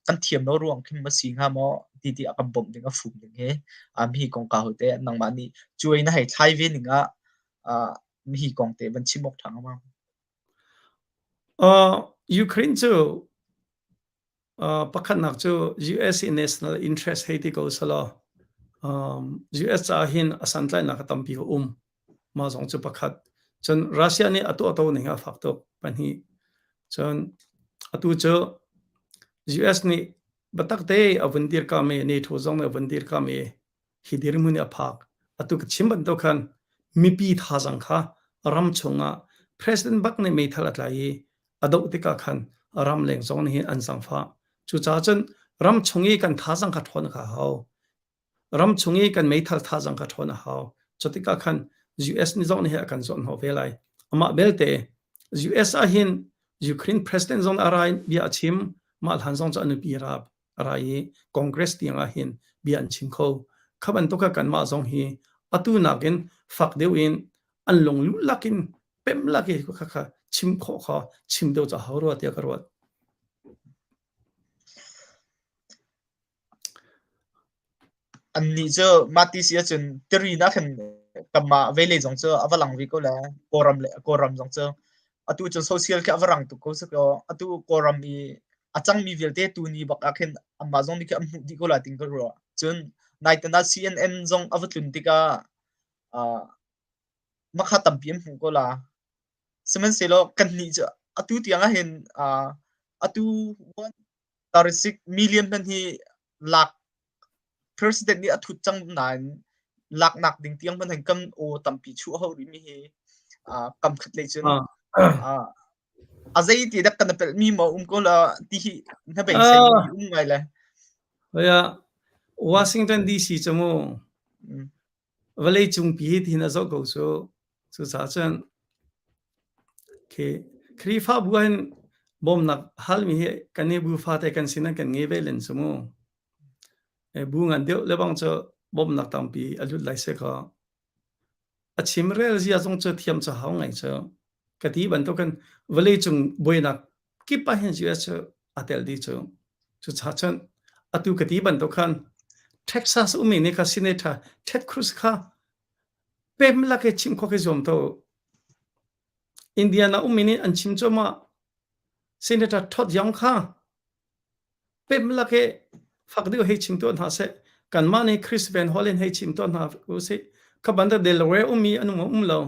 kan thiam lo ruang khin ma si hnga maw ti ti a kan bawmh ding a fum ding hi mihi kongkau hi teh nangmah nih cuai na hei thlai ve ning ah mihi kong te van chim awk ṭha hnga ma? Ukraine cu Pakhatnak cu US i national interest hei ti ko selaw US caah hin a santlaihnak a tampi a um. Mah zong cu pakhat. Cun Russia nih a tuahto ning a fak tuk. Pahnih. Cun atu cu US nih biatak te a vun dirkam i NATO zong nih a vun dirkam i hi dirhmun i a phak. Atu ka chim bantuk khan mipi thazang kha ram chungah president bak nih meithal a tlai i a doh tikah khan ramleng zong nih hin an zangfah. Cucaah cun ram chung i kan thazang kha ṭhawn kha a hau. Ram chung i kan meithal thazang kha ṭhawn a hau. Cutikah khan US nih zong nih a kan zuanhnawh ve lai. Amah belte US ah hin Ukraine president zong a ra in bia a chim, mah hlan zong cu a nupi a ra a ra i Congress tiang ah hin bia an chim kho. Kha bantuk ah kanmah zong hi atu nakin fak deuh in an lung luh in pemh lak i kha kha chim khawh kha chim deuh ca hau rua tiah ka ruat. Annih cu mahti si ahcun tiri nak hin kanmah velei zong cu a va lang ve ko le Kawlram le Kawlram zong cu atu cun social khi a va rang tuk ko si kaw atu Kawlram i a cangmi vialte tuni bak ah khin anmah zong nih khin an hmuh dih ko lai tin ka ruah. Cun naitan ah CNN zong a va tlun tikah uh, makha tampi an hmuh ko la. Sihmanhsehlaw kannih cu atu tiang ah hin uh, atu 136 million hmanh hi lak President nih a thut cang nain laknak ding tiang hmanh hin kan aw tampi chuah hau rihmi hi uh, kam khat lei cun uh, a zei ti dak kan pelh mi maw um ko la ti hi na beisei mi um ngai le. Oya Washington DC cu mu vawlei cungpi hi tin a zoh ko cu cucaah cun khi Khrihfabu hin. Bawmnak halmi hi kan i bu fate kan sin ah kan ngei ve len cu mu. Bu ngan deuh lebang cu bawmnak tampi a lut lai se kaw a chimrel zia zong cu thiam cu hau ngai cu. Ka ti bantukin vawleicung buainak kip ah hin US cu a tel dih cu. Cucaah cun atu ka ti bantuk khan Texas ummi nih kha Senator Ted Cruz kha pem lak i chim khawh khi zuam to. Indiana ummi nih an chim cuahmah. Senator Todd Young kha pem lak i fak deuh hei chim tuah hna seh. Kanmah nih Chris Van Hollen hei chim tuah hna usih. Kha bantuk Delaware ummi an um um lo.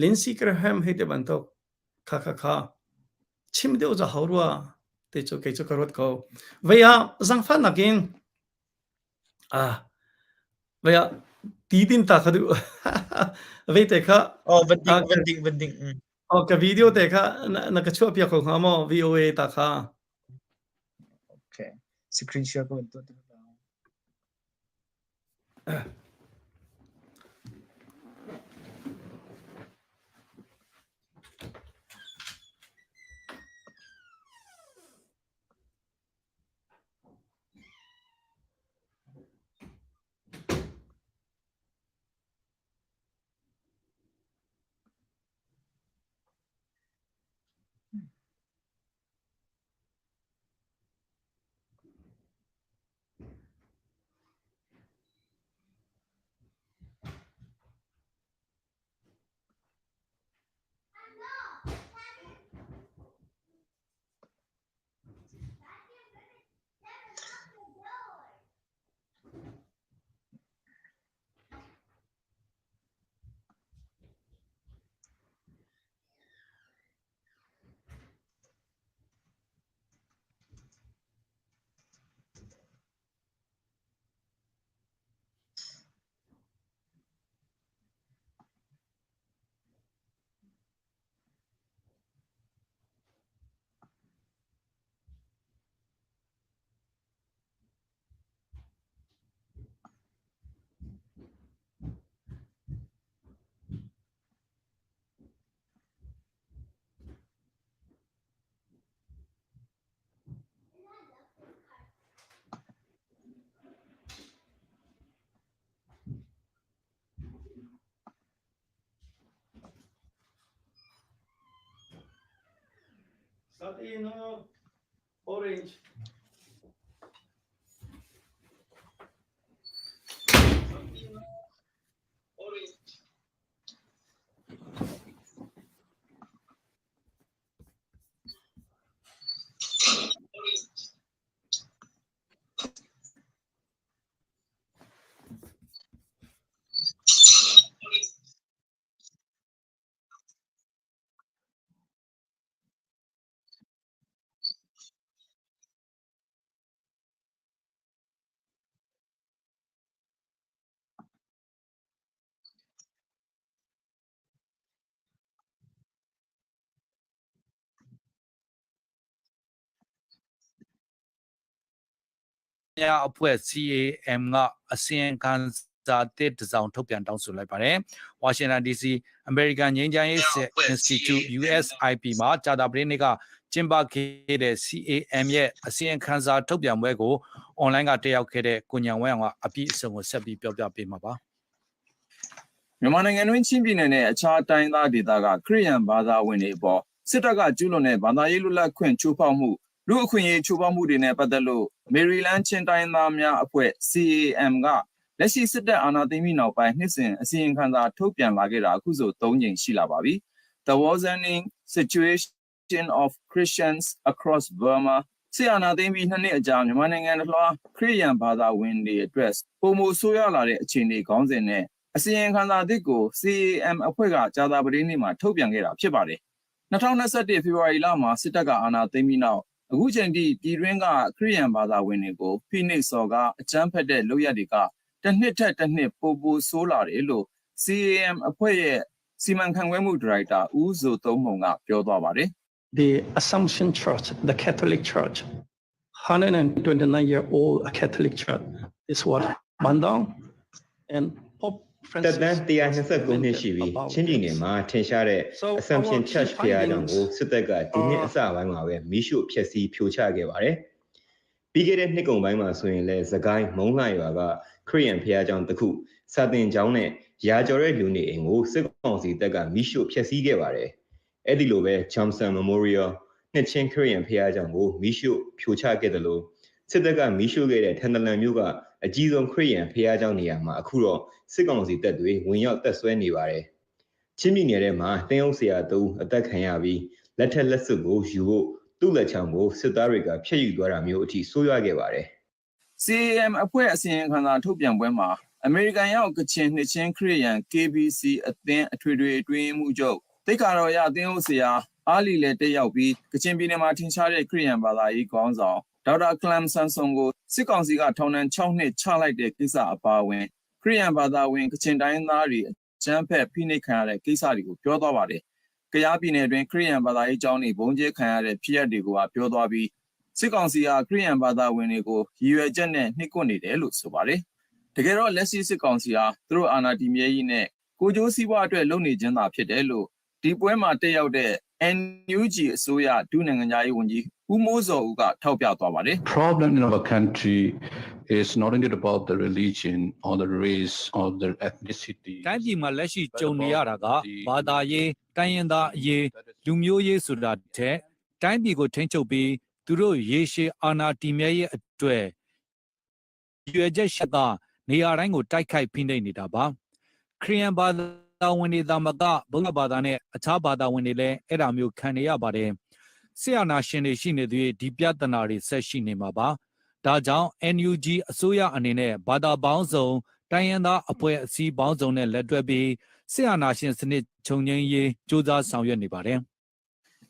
Lindsey Graham hei te bantuk. Kha kha kha. Chim deuh za hau rua te cu kei cu ka ruat ko. Vei ah zangfahnak in ah vei ah ti din ta kha duh. Vei te kha Oh, van ding, van ding, van ding. Oh, ka video te kha na ka chuah piak ko hnga maw VOA ta kha? Okay. Screen share ka van tuah ti Satino orange. Orange. အဖွဲ့ CAM က အစီရင်ခံစာသစ်တစောင်ထုတ်ပြန်တောင်းဆိုလိုက်ပါတယ်။ဝါရှင်တန် DC အမေရိကန်ငြိမ်းချမ်းရေး Institute USIP မှာကြာသပတေးနေ့ကကျင်းပခဲ့တဲ့ CAM ရဲ့အစီရင်ခံစာထုတ်ပြန်ပွဲကိုအွန်လိုင်းကတက်ရောက်ခဲ့တဲ့ကိုညံဝင်းအောင်ကအပြည့်အစုံကိုဆက်ပြီးပြောပြပေးမှာပါ။မြန်မာနိုင်ငံတွင်း ချင်းပြည်နယ်နဲ့ အခြားတိုင်းရင်းသားဒေသက ခရစ်ယာန်ဘာသာဝင်တွေအပေါ် စစ်တပ်ကကျူးလွန်တဲ့ ဘာသာရေးလွတ်လပ်ခွင့် ချိုးဖောက်မှု၊လူ့အခွင့်အရေး ချိုးဖောက်မှုတွေနဲ့ ပတ်သက်လို့ မေရီလန်း ချင်းတိုင်းရင်းသားများအဖွဲ့ CAM က လက်ရှိ စစ်တပ်အာဏာသိမ်းပြီးနောက်ပိုင်း နှစ်စဉ် အစီရင်ခံစာ ထုတ်ပြန်လာခဲ့တာ အခုဆို ၃ ကြိမ်ရှိလာပါပြီ။ The Worsening Situation of Christians Across Burma စစ်အာဏာသိမ်းပြီး နှစ်နှစ်အကြာ မြန်မာနိုင်ငံတလွှား ခရစ်ယာန်ဘာသာဝင်တွေအတွက် ပိုမိုဆိုးရွားလာတဲ့အခြေအနေ ခေါင်းစဉ်နဲ့ အစီရင်ခံစာသစ်ကို CAM အဖွဲ့က ကြာသပတေးနေ့မှာ ထုတ်ပြန်ခဲ့တာ ဖြစ်ပါတယ်။၂၀၂၁ ဖေဖော်ဝါရီလမှာ စစ်တပ်က အာဏာသိမ်းပြီးနောက် အခုချိန်ထိ ပြည်တွင်းက ခရစ်ယာန်ဘာသာဝင်တွေကို ဖိနှိပ်စော်ကား အကြမ်းဖက်တဲ့ လုပ်ရပ်တွေက တနှစ်ထက်တနှစ် ပိုပိုဆိုးလာတယ်လို့ CAM အဖွဲ့ရဲ့ စီမံခန့်ခွဲမှုဒါရိုက်တာ ဦးဇိုသုန်းမှုန်က ပြောသွားပါတယ်။ The Assumption Church, the Catholic Church, 129 year old Catholic Church is what burned down and Pope သက်တမ်း129နှစ်ရှိပြီးချင်းပြည်နယ်မှာထင်ရှားတဲ့ Assumption Church ဘုရားကျောင်းကိုစစ်တပ်ကဒီနှစ်အစပိုင်းမှာပဲမီးရှို့ဖျက်ဆီးဖြိုချခဲ့ပါတယ်။ပြီးခဲ့တဲ့နှစ်ကုန်ပိုင်းမှာဆိုရင်လည်းစစ်ကိုင်းမုံလှရွာကခရစ်ယာန်ဘုရားကျောင်းတစ်ခုစာသင်ကျောင်းနဲ့ရာကျော်တဲ့လူနေအိမ်ကိုစစ်ကောင်စီတပ်ကမီးရှို့ဖျက်ဆီးခဲ့ပါတယ်။အဲ့ဒီလိုပဲ Johnson Memorial နှစ်ချင်းခရစ်ယာန်ဘုရားကျောင်းကိုမီးရှို့ဖြိုချခဲ့တယ်လို့စစ်တပ်ကမီးရှို့ခဲ့တဲ့ထန်တလန်မြို့ကအကြီးဆုံးခရစ်ယာန်ဘုရားကျောင်းနေရာမှာအခုတော့စစ်ကောင်စီတပ်တွေဝင်ရောက်တပ်ဆွဲနေပါတယ်။ချင်းပြည်နယ်ထဲမှာတင်းအုပ်ဆရာတုံးအသက်ခံရပြီးလက်ထက်လက်စွပ်ကိုယူဖို့သူ့လက်ချောင်းကိုစစ်သားတွေကဖျက်ယူသွားတာမျိုးအထိဆိုးရွားခဲ့ပါတယ်။ CAM အဖွဲ့အစီရင်ခံစာထုတ်ပြန်ပွဲမှာအမေရိကန်ရောက်ကချင်နှစ်ချင်းခရစ်ယာန် KBC အသင်းအထွေထွေအတွင်းရေးမှူးချုပ်သိက္ခာတော်ရအသင်းအုပ်ဆရာအားလီလည်းတက်ရောက်ပြီးကချင်ပြည်နယ်မှာထင်ရှားတဲ့ခရစ်ယာန်ဘာသာရေးခေါင်းဆောင်ဒေါက်တာကလမ်ဆန်ဆွန်ကိုစစ်ကောင်စီကထောင်ဒဏ်6နှစ်ချလိုက်တဲ့ကိစ္စအပါအဝင်ခရစ်ယာန်ဘာသာဝင်ကချင်တိုင်းသားတွေအကြမ်းဖက်ဖိနှိပ်ခံရတဲ့ကိစ္စတွေကိုပြောသွားပါတယ်။ကယားပြည်နယ်တွင်ခရစ်ယာန်ဘာသာရေးကျောင်းတွေဘုံကျဲခံရတဲ့ဖြစ်ရပ်တွေကိုပါပြောသွားပြီးစစ်ကောင်စီဟာခရစ်ယာန်ဘာသာဝင်တွေကိုရည်ရွယ်ချက်နဲ့နှိပ်ကွပ်နေတယ်လို့ဆိုပါတယ်။တကယ်တော့လက်ရှိစစ်ကောင်စီဟာသူတို့အာဏာတည်မြဲရေးနဲ့ကိုကျိုးစီးပွားအတွက်လုပ်နေခြင်းသာဖြစ်တယ်လို့ဒီပွဲမှာတက်ရောက်တဲ့ NUG အစိုးရဒုနိုင်ငံခြားရေးဝန်ကြီးဦးမိုးဇော်ဦးကထောက်ပြသွားပါတယ် Problem in our country is not only about the religion or the race or the ethnicity တိုင်းပြည်မှာလက်ရှိကြုံနေရတာကဘာသာရေးတိုင်းရင်းသားအရေးလူမျိုးရေးဆိုတာတဲ့တိုင်းပြည်ကိုထိန်းချုပ်ပြီးသူတို့ရေရှည်အာဏာတည်မြဲရေးအတွက်ရွယ်ချက်ရှိတာနေရာတိုင်းကိုတိုက်ခိုက်ဖိနှိပ်နေတာပါခရစ်ယာန်ဘာသာဝင်တွေသာမကဗုဒ္ဓဘာသာနဲ့အခြားဘာသာဝင်တွေလည်းအဲ့ဒါမျိုးခံနေရပါတယ်ဆရာနာရှင်တွေရှိနေသေးဒီပြဿနာတွေဆက်ရှိနေမှာပါဒါကြောင့် NUG အစိုးရအနေနဲ့ဘာသာပေါင်းစုံတိုင်းရင်းသားအဖွဲ့အစည်းပေါင်းစုံနဲ့လက်တွဲပြီးစစ်အာဏာရှင်စနစ်ချုပ်ငြိမ်းရေးကြိုးစားဆောင်ရွက်နေပါတယ်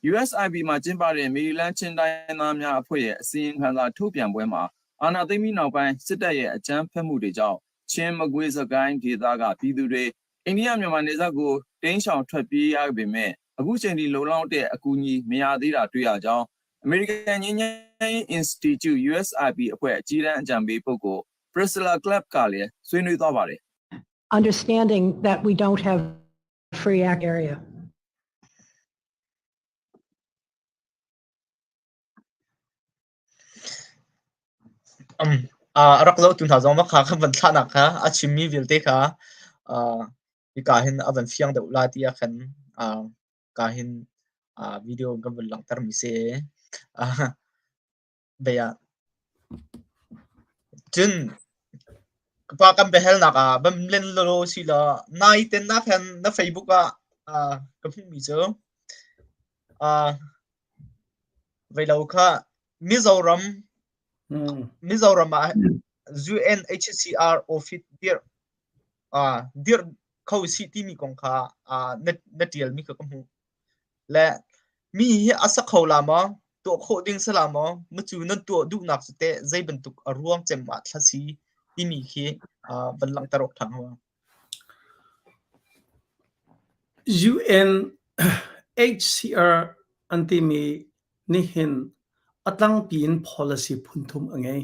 USIP မှာကျင်းပတဲ့မေရီလန်းချင်းတိုင်းသားများအဖွဲ့ရဲ့အစည်းအဝေးထုတ်ပြန်ပွဲမှာအာဏာသိမ်းပြီးနောက်ပိုင်းစစ်တပ်ရဲ့အကြမ်းဖက်မှုတွေကြောင့်ချင်းမကွေးစကိုင်းဒေသကပြည်သူတွေအိန္ဒိယမြန်မာနယ်စပ်ကိုတင်းရှောင်ထွက်ပြေးရပေမဲ့အခုချိန်ထိလုံလောက်တဲ့အကူအညီမရသေးတာတွေ့ရကြောင်းအမေရိကန်ငြိမ်းချမ်းရေး Institute USIP အဖွဲ့အကြီးတန်းအကြံပေးပုဂ္ဂိုလ် Priscilla Clapp ကလည်းဆွေးနွေးသွားပါတယ် Understanding that we don't have free area. Um, a rak zohtu hna zong kha kan van thlahnak kha a chimmi vialte kha uh, hika hin a van fiang deuh la ti ah khan uh, ka hin uh, video kan van langhter mi si. Uh, bia cun ka pa kan biahalnak ah van len lolo si law nai ten nak hin na Facebook ah uh, ka hmuhmi cu uh, veilo kha Mizoram Mizoram ah UNHCR office dirh uh, dirh kho sih timi kong kha uh, na, na ṭialmi kha ka hmuh. Le mi hi a sa kho la maw? Tuah khawh ding si la maw? Macu nan tuah duhnak cu teh zei bantuk a ruang cem ah thla si timi khi uh, van langhter awk ṭha hnga. UNHCR an timi nihin a tlangpi in policy phunthum a ngei.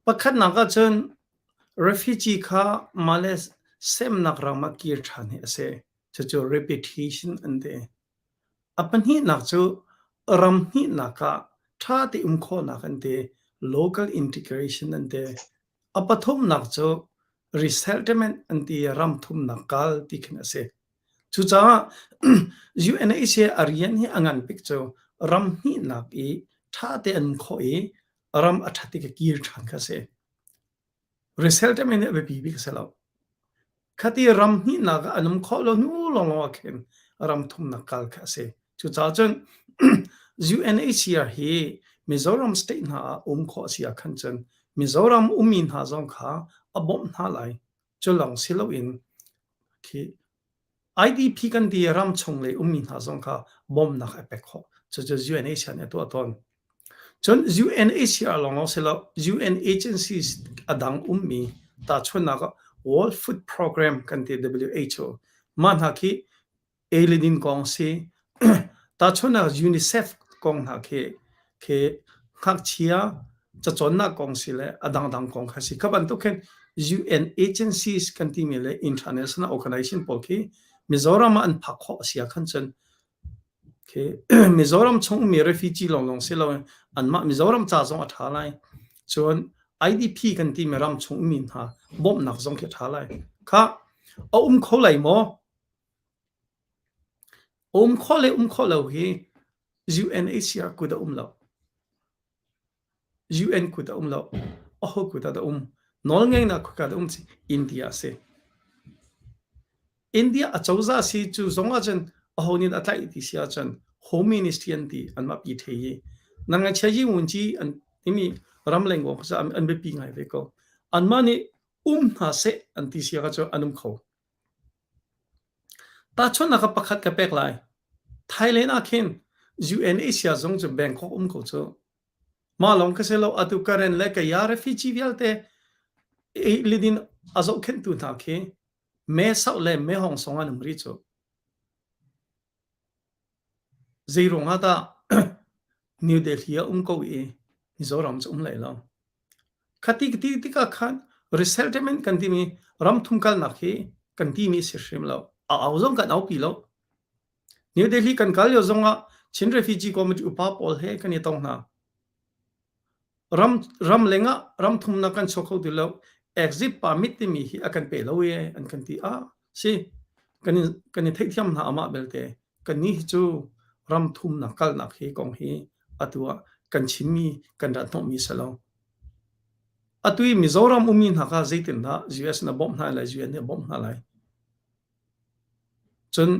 Pakhatnak ahcun refugee kha mah le semnak ram ah kir ṭhan hi a si. Cucu reputation an ti. A pahnihnak cu ram hnihnak ah ṭha te um khawhnak an ti. Local integration an ti. A pathumnak cu resettlement an ti i ram thumnak kal ti khin a si. Cucaah UNHCR a rian hi a ngan bik cu ram hnihnak i ṭha te an um khawh i ram a ṭhat i ka kir ṭhan kha a si. Resettlement hi a biapi bik a si lo. Khati ram hnihnak ah an um khawh lo hnu lawnglawng ah khin ram thumnak kal kha a si. Cucaah cun UNHCR hi Mizoram state hna ah um khawh a si ah khan cun Mizoram ummi hna zong kha a bawmh hna lai. Cu lawng si loin khi IDP kan ti ram chung lei ummi hna zong kha bawmhnak a pek khawh. Cucu UNHCR nih a tuah tawn. Cun UNHCR lawng si lo, UN agencies a dang ummi tahchunhnak ah World Food Program kan ti WHO mah hna khi ei le din kong si. Tahchunhnak UNICEF kong hna khi khi ngakchia cacawnnak kong si le a dangdang kong kha si. Kha bantuk khin. UN agencies kan timi le international organization pawl khi Mizoram ah an phak khawh a si ah khan cun khi Mizoram chung ummi refugee lawnglawng si loin anmah Mizoram ca zong a ṭha lai. Cun IDP kan timi ram chung ummi hna bawmhnak zong khi a ṭha lai. Kha a um kho lai maw? A um khawh le um khawh lo hi UNHCR kut a um lo. UN kut a um lo. Aho kut ah dah um? Nawlngeihnak khuka dah um ci India a si. India acozah si cu zong ahcun aho nih a tlaih ti si ahcun Home Ministry an ti anmah pi thei i nang ngaichia yi ngun ci an timi ramleng kong kha an biapi ngai ve ko. Anmah nih um hna seh an ti si ahcun an um kho. Tahchunhnak ah pakhat ka pek lai. Thailand ah khin UNHCR zung cu Bangkok um ko cu. Mah lawng ka si lo atu Karen le Kaya refugee vialte lidin a zohkhenhtu hna khi Me Sauh le Me Hong Song an um rih cu. Zei ruangah dah New Delhi ah um ko i Mizoram cu um lai lo. Khati ka ti tikah khan resettlement kan timi ramthum kalnak hi kan timi si hrim lo. A au zong kan aupi lo. New Delhi kan kal lio zongah Chin Refugee Committee upa pawl he kan i tong hna. Ram ram lengah ram thumnak kan chuak kho ti lo. Exit permit timi hi a kan pe lo e an kan ti. Ah si kan in kan i theihthiam hna amah belte kannih hi cu ram thumnak kalnak hi kong hi atu ah kan chimmi kan rat hnawhmi si lo. Atu i Mizoram ummi hna kha zeitindah US na bawmh hna lai, UN nih a bawmh hna lai. Cun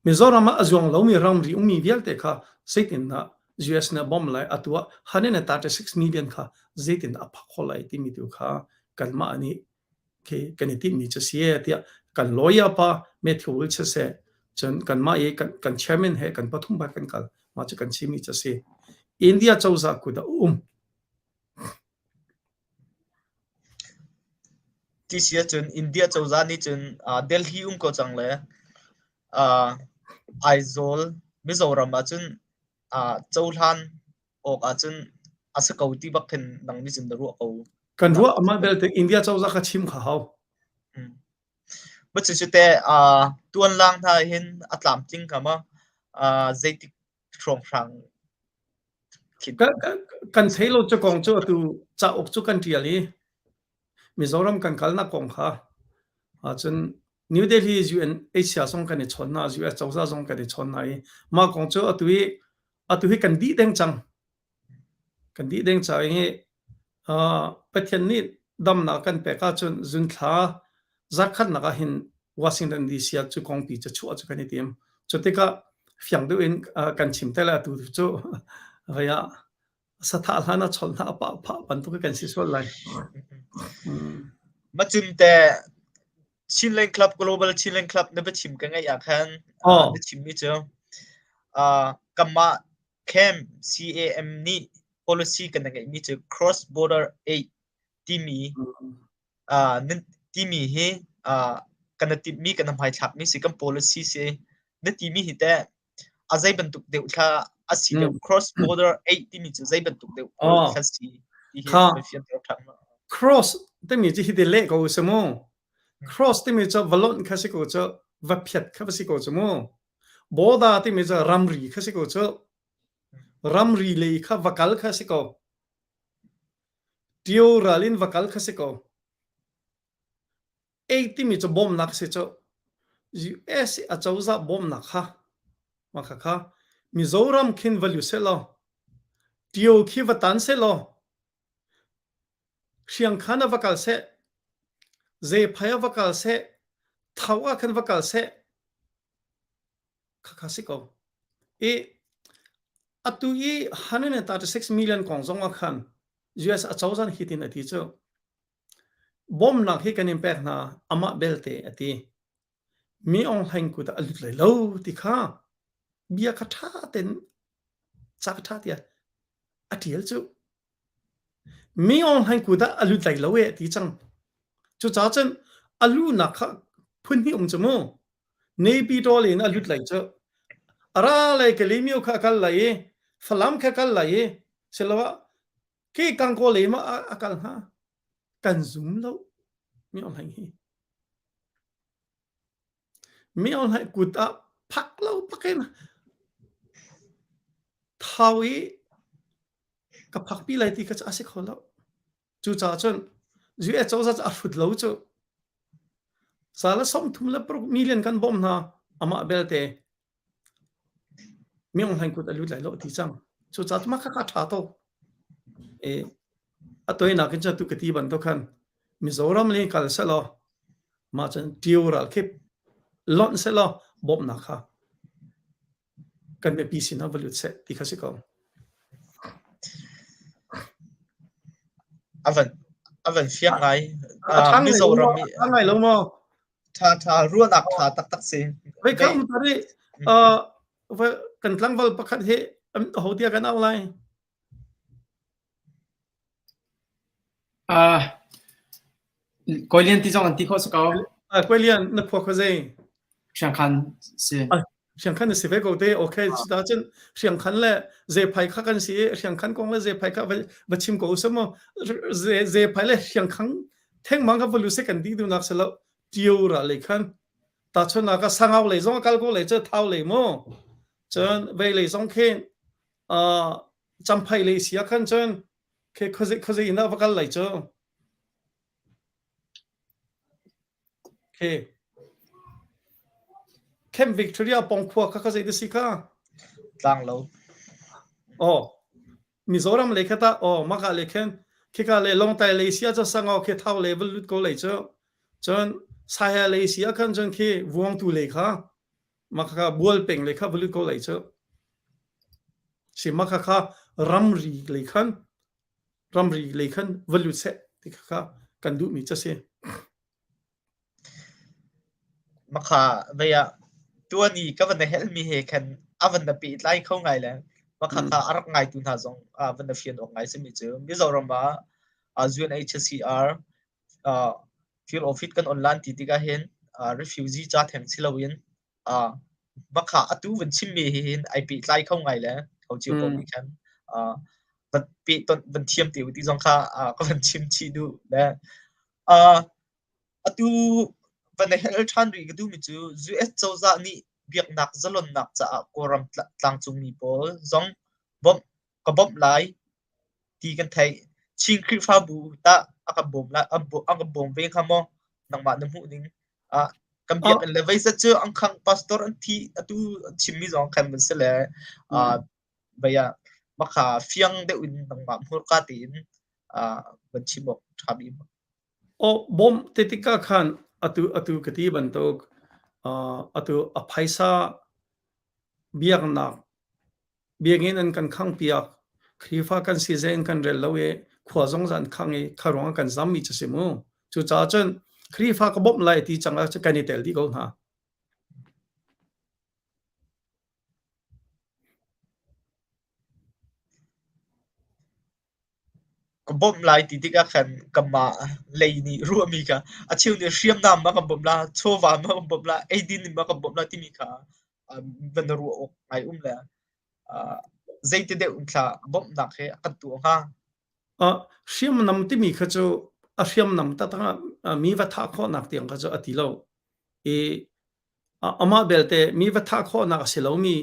Mizoram ah a zuang lomi ramri ummi vialte kha zeitindah US nih a bawmh lai, atu ah 136 million kha zeitindah a phak khawh lai timi tu kha kanmah nih khi kan i tinhmi cu si e tiah kan lawyer pa Matthew Will siseh cun kanmah i kan, kan chairman he kan pathum ba kan kal mah cu kan chimmi cu si India cozah kut ah um Ti si ahcun India cozah nih cun uh, Delhi um ko cang le uh, Aizawl Mizoram ahcun uh, cohlan awk ahcun a si ko ti bak khin nang nih cun na ruah ko. Kan ruah amah belte India cozah kha chim kha hau. Hmm. But cu te uh, tuan lang hna hin a tlamtling ka ma uh, zeitik hrawnghrang Kan thei lo cu kong cu atu cauk cu kan ṭial i Mizoram kan kalnak kong kha ahcun New Delhi UNHCR zong kan i chawn hna, US cozah zong kan i chawn hna i mah kong cu atu hi atu hi kan dih deng cang. Kan dih deng cang i uh, Pathian nih damnak kan pek ahcun zunthla zarkhatnak ah hin Washington DC ah cu kongpi cu chuah cu kan i tim. Cu tikah fiang deuh in uh, kan chim te lai atu cu vei ah sathah hlan ah cholh hna a pah phah bantuk kan si sual lai. Macun te Chinland Club Global Chinland Club na biachim ka ngaih ah khan Oh. na chimmi cu uh, kanmah CAM CAM nih policy kan ngeihmi cu cross border aid timi uh, nan timi hi uh, kan timhmi kan hmaithlakmi si kan policy si na timi hi teh a zei bantuk deuh thla a si deuh cross border aid timi cu zei bantuk deuh Oh. thla si ti hi Kha. na fianter ṭhan ma? Cross timi cu hi te leh ko si mu. Cross timi cu va lonh kha si ko cu va phiat kha va si ko cu mu. Border timi cu ramri kha si ko cu. Ramri lei kha va kal kha si ko. Tio ral in va kal kha si ko. Aid timi cu bawmnak si cu US i acozah bawmnak kha mah kha kha Mizoram khin va lut sehlaw Tio khi va tan sehlaw Hriangkhan ah va kal seh Zephai ah va kal seh Thau ah khan va kal seh khakha si ko. I atu i 136 million kong zong ah khan US acozah nih hitin a ti cu Bawmnak hi kan in pek hna, amah belte a ti. Mi Aung Hlaing kut ah a lut lai lo ti kha bia kha ṭha tein ca kha ṭha tiah a ṭial cu. Mi Aung Hlaing kut ah a lut lai lo e a ti cang. Cucaah cun a luhnak kha phun hnih um cu mu. Naypyidaw in a lut lai cu. A ra lai Kalaymyo kha a kal lai i Falam kha a kal lai i siloah khi Kangkaw lei ma a kal hnga. Kan zum lo. Mi Aung Hlaing hi. Mi Aung Hlaing kut ah phak lo pakin thau i ka phakpi lai ti kha cu a si kho lo. Cucaah cun US cozah cu a hrut lo cu. Sala 36 million kan bawmh hna amah belte Mi Aung Hlaing kut a lut lai lo ti cang. Cucaah cu mah kha kha ṭha tuk. E, a toinak in cun tu ka ti bantuk khan Mizoram le kal selaw mah cun ṭio ral khi lonh selaw bawmhnak kha kan mipi sin ah va lut seh ti kha si ko. A van a van fiang ngai. A ṭha Mizoram i a ngai lo maw? Ṭha ṭha ruahnak ṭha taktak si. Voi kha um tari kan tlangval pakhat hi ho tiah kan auh lai? Uh, Kawi Lian ti zong an ti khawh si ko. Uh, Kawi Lian, na khua khua zei? Hriangkhan si. Uh, Hriangkhan na si ve ko te. Okay, cuta cun Hriangkhan le Zephai kha kan si i Hriangkhan kong le Zephai kha va, va chim ko usam mu. Zephai le Hriangkhan thengmang kha va lu se kan ding dunak se lo. Tio ra le khan. Ta chun ka sangau le zong kal ko le chu thau le mu. Cun vei le zong khin uh, champhai le sia khan cun Khi khuazei khuazei in dah va kal lai cu? Khi Camp Victoria pong khua kha kha zei da si kha? Tlanglo. Oh, Mizoram lei kha ta oh maka le khen khika le Longtai lei sia cha sangau khi thau le val lut ko lei cu. Cun Saiha lei sia khan cun khi Vuangtu lei kha maka bual peng lei kha va lut ko lei cu. Si mah kha ramri lei khan ramri lei khan va lut seh ti kha kan duhmi cu a si. Makha vei ah tuan i ka van na helmi he khan a van na pehtlai kho ngai le makha kha a rak ngaitu hna zong a van na fian awk ngai simi cu Mizoram ah UNHCR field office kan on lan ti tikah hin refugee ca theng si loin uh, makha atu van chimmi hi hin ai pehtlai kho ngai le ho cio ko nih khan uh, van pe ton van thiam te ti zong kha uh, ka van chim chih duh le uh, atu van hel ṭhan rih ka duhmi cu US cozah nih biaknak zalonnak caah Kawlram tlangcungmi pawl zong bawmh ka bawmh lai ti kan theih. Chin Khrihfabu tah a kan bawm lai a kan bawm ve hnga maw? Nangmah na hmuh ning ah kan biakinn le veizat cu an khang pastor an thi atu chimmi zong khan van si le uh, vei ah makha fiang deuh in nangmah hmurka tein uh, van chim awk ṭha bik. O bawmh te tikah khan atu atu ka ti bantuk uh, atu a phaisa biaknak Biakinn an kan khangpiak. Khrihfa kan si zei an kan rel lo i khua zong an khang i kha ruangah kan zammi cu si mu. Cucaah cun Khrihfa ka bawmh lai ti cang ah kan i tel dih ko hna. Ka bawmh lai ti tikah khan kanmah lei nih ruahmi kha a cheu nih hriamnam ma kan bawmh la, chawva ma kan bawmh la, eidin in ma kan bawmh la timi kha van ruah awk ngai um le zeiti deuh in thla bawmhnak he a kan tuah hnga? Hriamnam timi kha cu a hriamnam taktak ah mi va thah khawhnak tiang kha cu a ti lo. I Amah belte mi va thah khawhnak a si lomi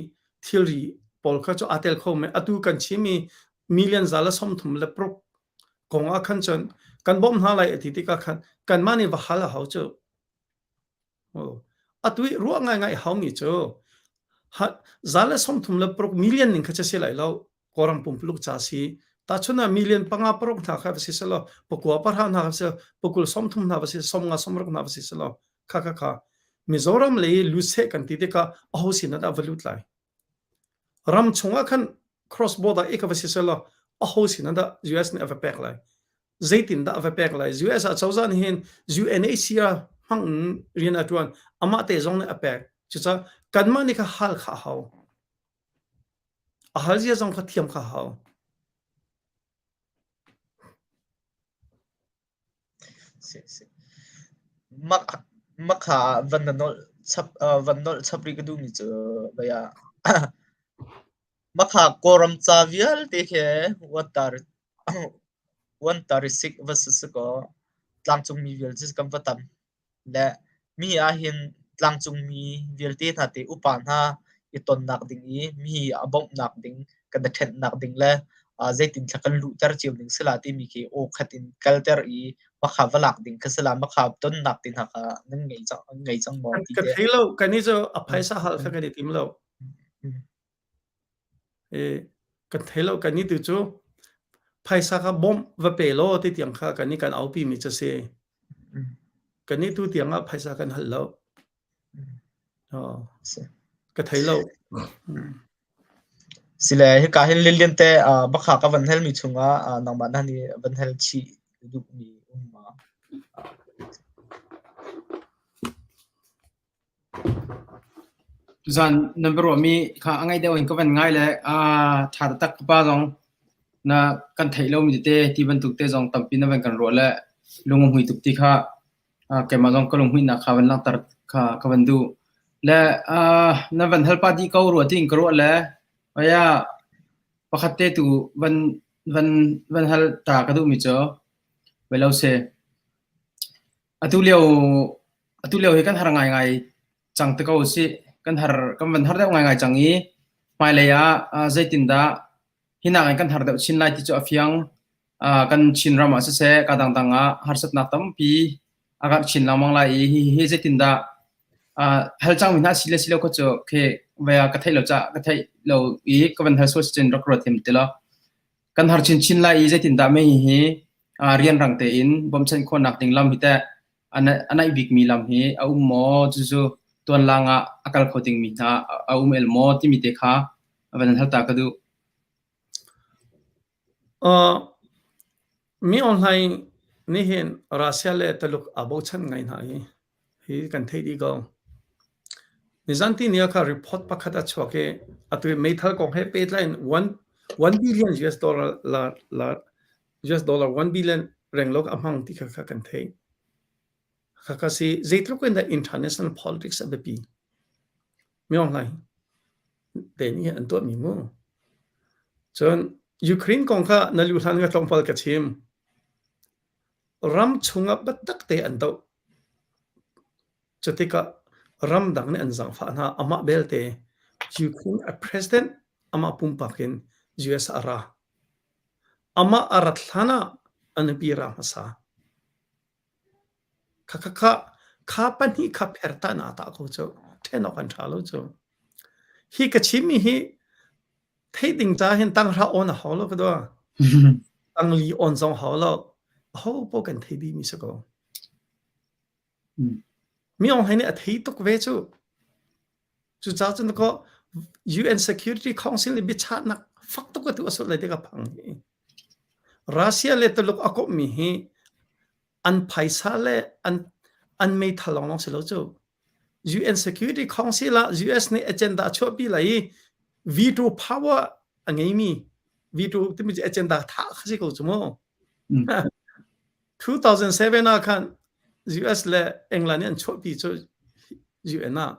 thilri pawl kha cu aa tel kho men. Atu kan chimmi million za le 36 kong ah khan cun kan bawmh hna lai a ti tikah khan kanmah nih va hal a hau cu. Atu i ruah ngaingai haumi cu za le 36 million ning kha cu si lai lo. Kawlram pumpuluk ca si. Tahchun ah million panga paruk hna kha va si selaw, pakua pahra hna kha si, pakul 30 hna va si, 50 60 hna va si selaw, kha kha kha. Mizoram lei lut seh kan ti tikah aho sin ah dah va lut lai? Ram chungah khan cross border i ka va si selaw, aho sin ah dah US nih a va pek lai? Zeitin dah a va pek lai? US ah cozah nih hin UNHCR hmang in rian a ṭuan. Amah te zong nih a pek. Cucaah kanmah nih kha hal kha a hau. A hal zia zong kha thiam kha hau. Si si. Mak makha van na nolh chap uh, van nolh chap rih ka duhmi cu bia makha Kawlram ca vialte khi 136 va si si kaw. tlangcungmi vialte kan va tam. Le mi ahhin tlangcungmi vialte hna te upa hna i tonnak ding i mi a bawmhnak ding kan i ṭhenhnak ding le zeitin thla kan luhter cio ding sila timi khi aw khat in kalter i makha va lak ding kha sila makha tonnak te hna kha nan ngei cang ngei cang maw ti Ka te. thei lo kan i cu a phaisa hal kha kan i tim lo. E kan thei lo kan i tu cu phaisa kha bawmh va pe law ti tiang kha kan i kan aupi mi cu si. Kan i tu tiang ah phaisa kan hal lo. Oh. Ka thei lo. Sile hika hin Lilian te bakha ka van hel mi chungah nangmah na nih van hel chih duhmi um ma? Tuzaan nan biaruahmi kha a ngaih deuh in ka van ngai le aa ṭha taktak ka pa zong na kan theih lomi tete ti bantuk te zong tampi na van kan ruah le lung a hmui tuk ti kha keimah zong ka lunghmuihnak kha van langhter kha ka van duh. Le na van hal pah dih ko rua tiin ka ruah le oia pakhat te tu van van van hal ta ka duhmi cu velo si. Atu lio atu lio hi kan har ngaingai cang te ko usih. Kan har kan van har deuh ngaingai cang i hmailei ah zeitindah hi nakin kan har deuh chin lai ti cu a fiang. Kan Chinram ah siseh ka dangdang ah harsatnak tampi a karh chin lengmang lai i hihi zeitindah hal cangmi hna si le si lo kha cu khi vei ah ka theih lo caah ka theih lo i ka van hal sual si cun rak ruat him ti law. Kan har chinchin lai i zeitindah mei hihi rianrang tein bawmchan khawhnak ding lam hi teh a naih bikmi lam hi a um maw? Cucu tuanlang ah a kal kho dingmi hna a um el maw timi te kha van hal ta ka duh. Uh, mi online nih hin Russia le Taluk aa bochan ngai hna i hi kan theih dih ko. Nizan ti ni ah kha report pakhat a chuak i atu i meithal kong he pehtlai in 1 billion US dollar la, la US dollar 1 billion renglok a hmang ti kha kha kan theih. Khakha si zeitluk in dah international politics a biapi. Mi Aung te nih an tuahmi mu. Cun Ukraine kong kha na lu hlan ka tlawmpal ka chim. Ram chungah biatak te an doh. Cutikah ramdang nih an zaangfah hna. Amah belte Ukraine a president amah pumpak in US a ra. Amah a rat hlan ah a nupi ra hmasa. Khakha kha pahnih kha pherta na tah ko cu. Ṭhen awk an ṭha lo cu. Hi ka chimmi hi theih ding ca hin tanghra on a hau lo ka dua. Tangli on zong hau lo. Aho paoh kan thei dihmi si ko. Mi Aung Hlaing nih a thei tuk ve cu. Cucaah cun kaw UN Security Council nih biachahnak fak tuk atu a sut lai ti ka phang hi. Russia le Tuluk a komhmi hi an phaisa le an an meithal lawnglawng si lo cu. UN Security Council ah US nih agenda a chuahpi lai i veto power a ngeimi veto timi cu agenda thah kha si ko cu mu. 2007 ah khan US le England nih an chuahpi cu UN ah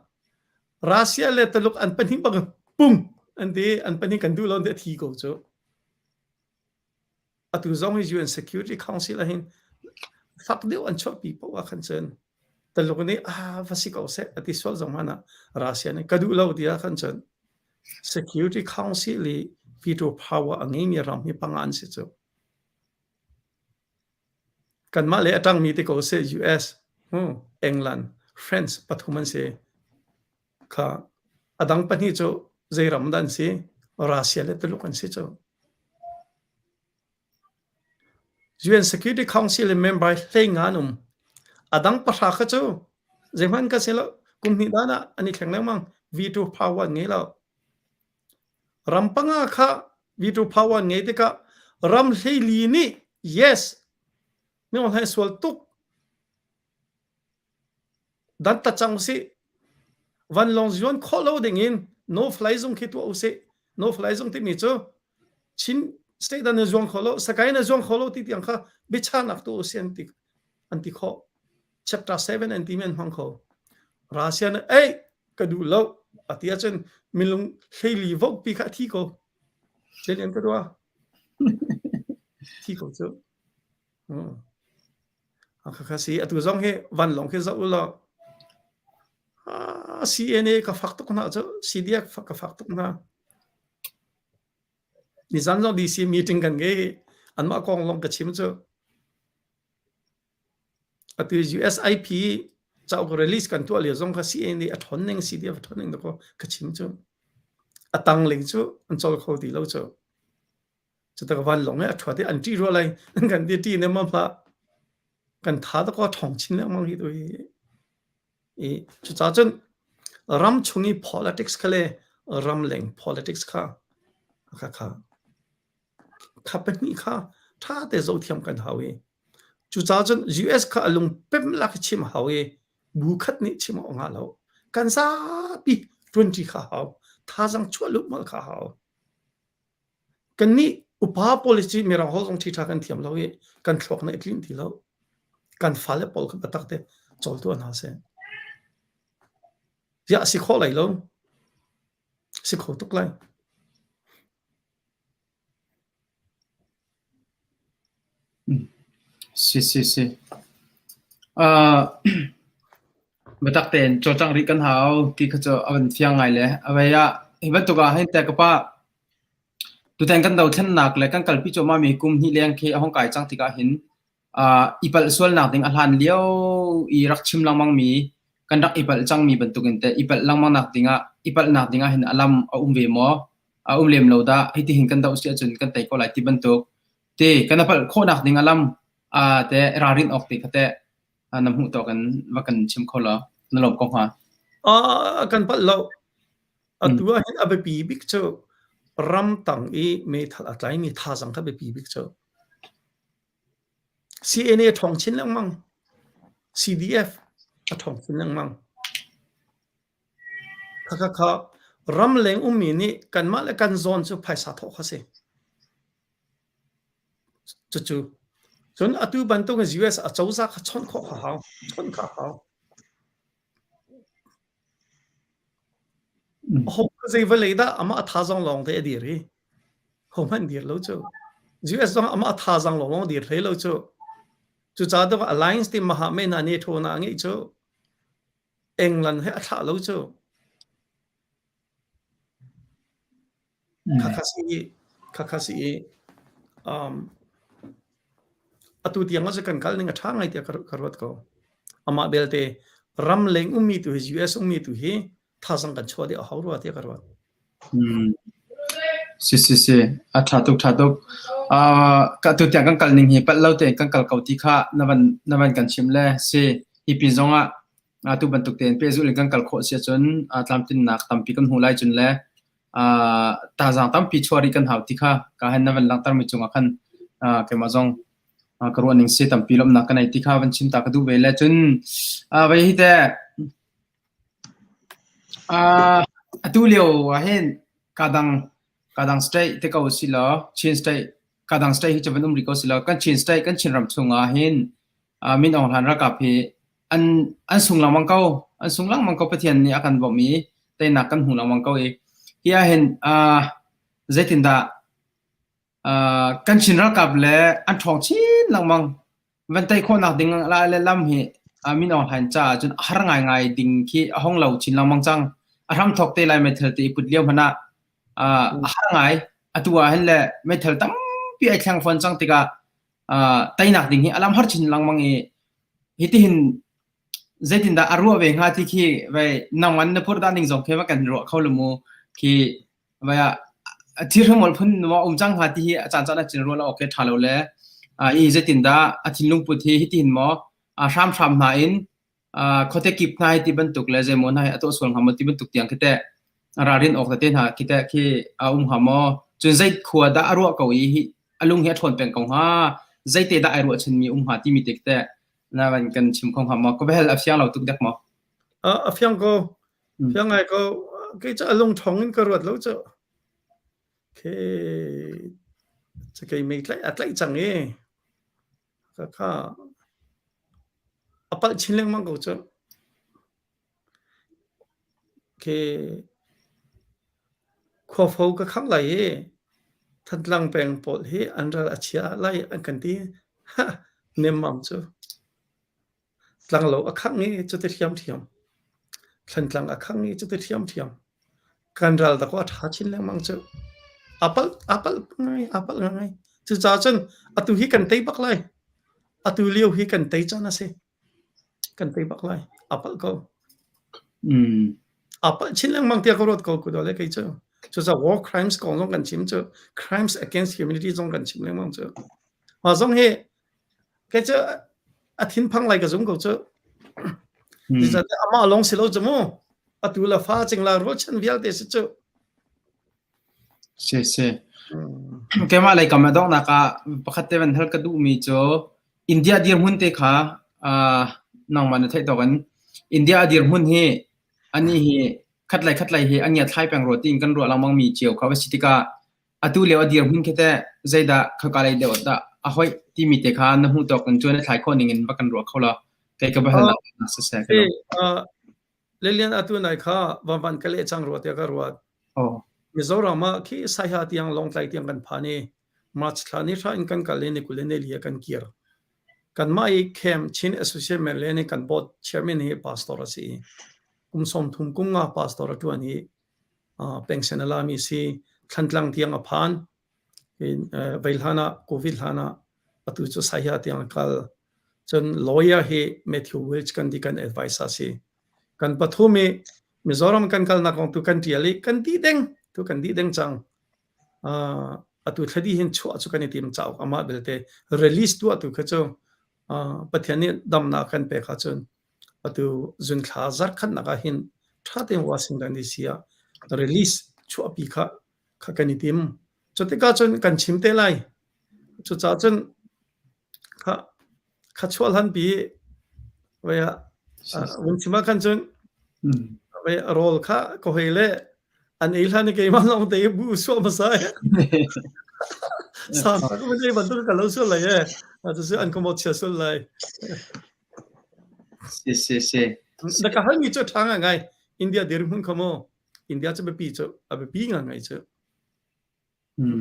Russia le Tuluk an pahnih bak pung an ti an pahnih kan duh lo an ti a thi ko cu. Atu zong hi UN Security Council ah hin fak deuh an chuahpi paoh ah khan cun Taluk nih ah va si ko seh a ti sual zong hmanh ah Russia nih ka duh lo ti ah khan cun Security Council i veto power a ngeimi ram hi panga an si cu. Kanmah le a ṭangmi ti ko seh US, England, France pathum an si. Kha a dang pahnih cu zei ram dah an si? Russia le Tuluk an si cu. UN Security Council in member hlei nga an um. A dang pahra kha cu zeihmanh kan si lo. Kum hnih dan ah an i thleng lengmang. Veto power an ngei lo. Ram panga kha veto power an ngei tikah ram hleili nih yes minung hlei sual tuk Dantat cang usih. Vanlawng zuan khawh lo ding in no fly zung khi tuah usih. No fly zung timi cu Chin state ah na zuang kho lo, Sakae na zuang kho lo ti tiang kha biachahnak tuah usih an ti an ti khawh. Chapter 7 an timi an hmang kho. Russia nih ei ka duh lo a ti ahcun minung hleili vokpi kha a thi ko. Celian ka dua. Thi ko cu. Khakha si atu zong hi vanlawng khi zoh u law CNA ka fak tuk hna cu CDF ka fak tuk hna. Nizan zong DC meeting kan ngei anmah kong lawng ka chim cu. Atu USIP cauk release kan tuah lio zong kha CNA a ṭhawn ning CDF a ṭhawn ning dakaw ka chim cu. A tang ling cu an cawl kho ti lo cu. Cutak vanlawng he a ṭhuat i an ṭih rua lai an kan ti ṭih ne ma hlah. Kan tha dakaw ṭhawng chin lengmang hi tu hi. I cucaah cun ram chung i politics kha le ramleng politics kha kha kha kha pahnih kha ṭha te zohthiam kan hau i cucaah cun US kha a lungpem lak i chim a hau i bu khat nih chim awk ngah lo. Kan zapi ṭuanṭi kha hau. Thazaang chuah lutmal kha hau. Kannih upa pawl hi Mirang holh zong ṭhiṭha kan thiam lo i kan thluak nih a tlinh ti lo. Kan fale pawl kha biatak te cawl tuah hna seh. Ziah a si khawh lai lo. Si kho tuk lai. Si si si. Uh, biatak tein cawlcangh rih kan hau ti kha cu a van fiang ngai le a vei ah hi bantuk ah hin te ka pa tutan kan dothlennak le kan kalpi cuahmah mi kum hnih leng khi a hung kai cang tikah hin uh, i palh sualnak ding a hlan lio i rak chim lengmang mi kan rak i palh cangmi bantukin teh i palh lengmang nak dingah i palhnak dingah hin a lam a um ve maw? A um lem lo dah. Hiti hin kan doh si ahcun kan tei ko lai ti bantuk te kan i palh khawhnak ding a lam uh, te ralrin awk te kha teh na hmuh tawk in va kan chim kho law na lawm ko hnga. Uh, kan palh lo. Atu ah hin a biapi bik cu ramtang i meithal a tlaimi thazang kha biapi bik cu. CNA ṭhawng chin lengmang. CDF a ṭhawng chin lengmang. Khakha kha ramleng ummi nih kanmah le kan zawn cu phaisa thawh kha si. Cucu cun atu bantuk in US a cozah kha chawnh khawh kha hau. Chawnh kha hau. Ho zei vawlei dah amah a thazaang lawng te a dir i hohmanh dir lo cu. US zong amah a thazaang lawnglawng dir hlei lo cu. Cucaah dawh alliance ti maha me na NATO na ngeih cu. England he a thlah lo cu. Khakha si i khakha si i um, atu tiang ah kan kal ning a ṭha ngai tiah ka ruat ko. Amah belte ramleng ummi tu hi US ummi tu hi thazang kan chuah dih a hau rua tiah ka ruat. Hmm. Si si si a ṭha tuk ṭha tuk. Uh, ka tu tiang kan kal ning hi palh lo tein kan kal ko ti kha na van na van kan chim le si hi pin zong ah atu bantuk tein pehzulh in kan kal khawh si ahcun tlamtlinnak tampi kan hmu lai cun le thazaang tampi chuah rih kan hau ti kha ka hen na van langhtermi cungah khan keimah zong ka ruah ning si tampi lawmhnak ka nei ti kha van chim ta ka duh ve le cun vai hi te atu lio ah hin kadang kadang state te ko si law Chin state kadang state hi cu van um rih ko si law kan Chin state kan Chinram chungah hin Min Aung Hlaing ralkap hi an an sung lengmang ko an sung lengmang ko Pathian nih a kan bawmh i teinak kan hmu lengmang ko i hi ah hin uh, zeitindah uh, kan Chin ralkap le an ṭhawng chin lengmang van tei khawhnak ding la le lam hi uh, Min Aung Hlaing caah cun a har ngaingai ding khi a hong lo chin lengmang cang a hram thawk te lai meithal te i put lio hmanh ah uh, a har ngai atu ah hin le meithal tampi ai thleng fawn cang tikah teinak ding hi a lam har chin lengmang i hitihin zeitindah a ruah ve hnga ti khi vai nangman na phur dan ding zong khi va kan ruah kho lo mu khi vai a thil hramol phun ma um cang hnga ti hi a caan caan a cin ruah lo okay tha lo le i zeitindah a thinlung put hi hitihin maw a hram hram hna in khuate kip hna hi ti bantuk le zeimaw hna hi a tuah sual hnga maw ti bantuk tiang khi teh ralrin awk tete hna khi teh khi a um hnga maw cun zei khua dah a ruah ko i hi a lung hi a ṭhawn peng ko hnga zeite dah ai ruahchanmi um hnga timi te khi teh na van kan chim kho hnga maw ka va hel a fiang lo tuk dek maw a fiang ko fiang ngai ko kei cu a lung ṭhawng in ka ruat lo cu ke cakei mei tlaih a tlaih cang i Khakha a palh chin lengmang ko cu. Khi khuafo ka khangh lai i Thantlang peng pawl hi an ral a chia lai an kan ti. Nemmam cu. Tlanglo a khangh i cuti ṭhiamṭhiam. Thlantlang a khangh i cuti ṭhiamṭhiam. Kan ral dakaw a ṭha chin lengmang cu. Aa palh, aa palh ngai, aa palh ngai. Cucaah cun atu hi kan tei bak lai. Atu lio hi kan tei caan a si. Kan tei bak lai. Aa palh ko. Mm. Aa palh chin lengmang tiah ka ruat ko ku dawle kei cu. Cucaah war crimes kong zong kan chim cu. Crimes against humanity zong kan chim lengmang cu. Mah zong hi Kei cu a thinphang lai ka zum ko cu. Zeicahtiah amah lawng si lo cu mu. Atu le fa cingla rualchan vialte si cu. Si si. Keimah lei kam a donghnak ah pakhat te van hal ka duhmi cu India dirhmun te kha uh, nangmah na theih tawk in India dirhmun hi ani hi khatlei khatlei hi a ngiathlai peng rua tiin kan ruah lengmang mi cio kha va si tikah Atu lio a dirhmun khi teh zeidah khoika lei deuh dah a hoih timi te kha na hmuh tawk in cun na thlai khawh ning in va kan ruah kho law kei ka va hal nak siseh ka lo. Lilian atu nai kha van van ka leh cang rua tiah ka ruat. Oh. Mizoram ah khi Saiha tiang Lawngtlai tiang kan phan i March thla ni hra in kan kal i ni kul in li kan kir. Kanmah i camp Chin Association le nih kan board chairman hi pastor a si i kum 30 kum nga pastor a tuan i pension a lami si Thlantlang tiang a phan. Vei hlan ah COVID hlan ah atu cu Saiha tiang a kal. Cun lawyer hi Matthew Welch kan ti kan advisor si. Kan pathum i Mizoram kan kalnak kong tu kan tial i kan dih deng tu kan dih deng cang. Uh, atu thladi hin chuah cu kan i tim cauk amah belte release tuah tu kha cu uh, Pathian nih damnak kan pek ahcun Atu zunthla zarhkhatnak ah hin ṭha tein Washington DC ah release chuahpi kha kha kan i tim. Cu tikah cun kan chim te lai. Cucaah cun kha kha chuah hlanpi vai ah vun chim ah khan cun vai rawl kha ka hoi le An ei hlan i keimah lawng te i bu suah hmasa e. Sa ka mun ei bantuk ka lo sual lai e. Cucu an ka mawhchia sual lai. Si si si. Na ka halmi cu ṭha ngai India dirhmun kha mu. India cu biapi cu a biapi ngai cu.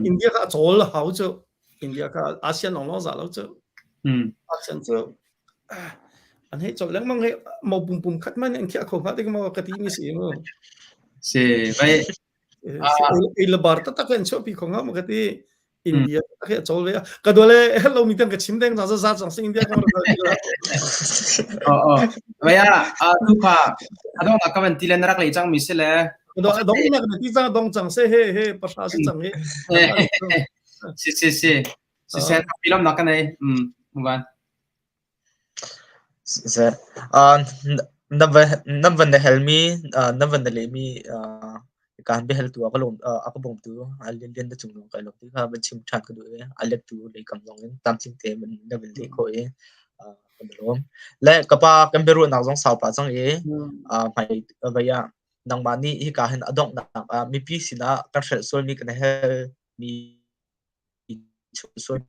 India kha a cawl hau cu. India kha ASEAN lawng lawng za lo cu. ASEAN cu an hei cawl lengmang hei mo pum pum khat man an khiah kho hnga tik maw ka ti mi si mu. Si vai ei le bar taktak an chuahpi kho hnga maw ka ti. India tak hi a cawl ve. Ka dole hello mi tang ka chim deng za za cang sing India ka Oh oh. Vai a tu kha adong na ka van ti le na rak lei cang mi si le Dong na ka ti cang dong cang se he he pasha si cang hi. Si si si. Si se pilom na ka nei. Um van. Siseh, na van na helmi, na van na lehmi kaan biahaltu a ka lawm, a ka bawmtu Lianlian na cung zong kai lawm ti kha van chim ṭhan ka duh i a lettu leikam zong in tlamtling tein na van leh khawh i kan i lawm. Le ka pa kan biaruahnak zong sau pah cang i hmai vei ah nangmah nih hika hin a donghnak ah mipi sinah kan hrelh sualmi kan helmi sual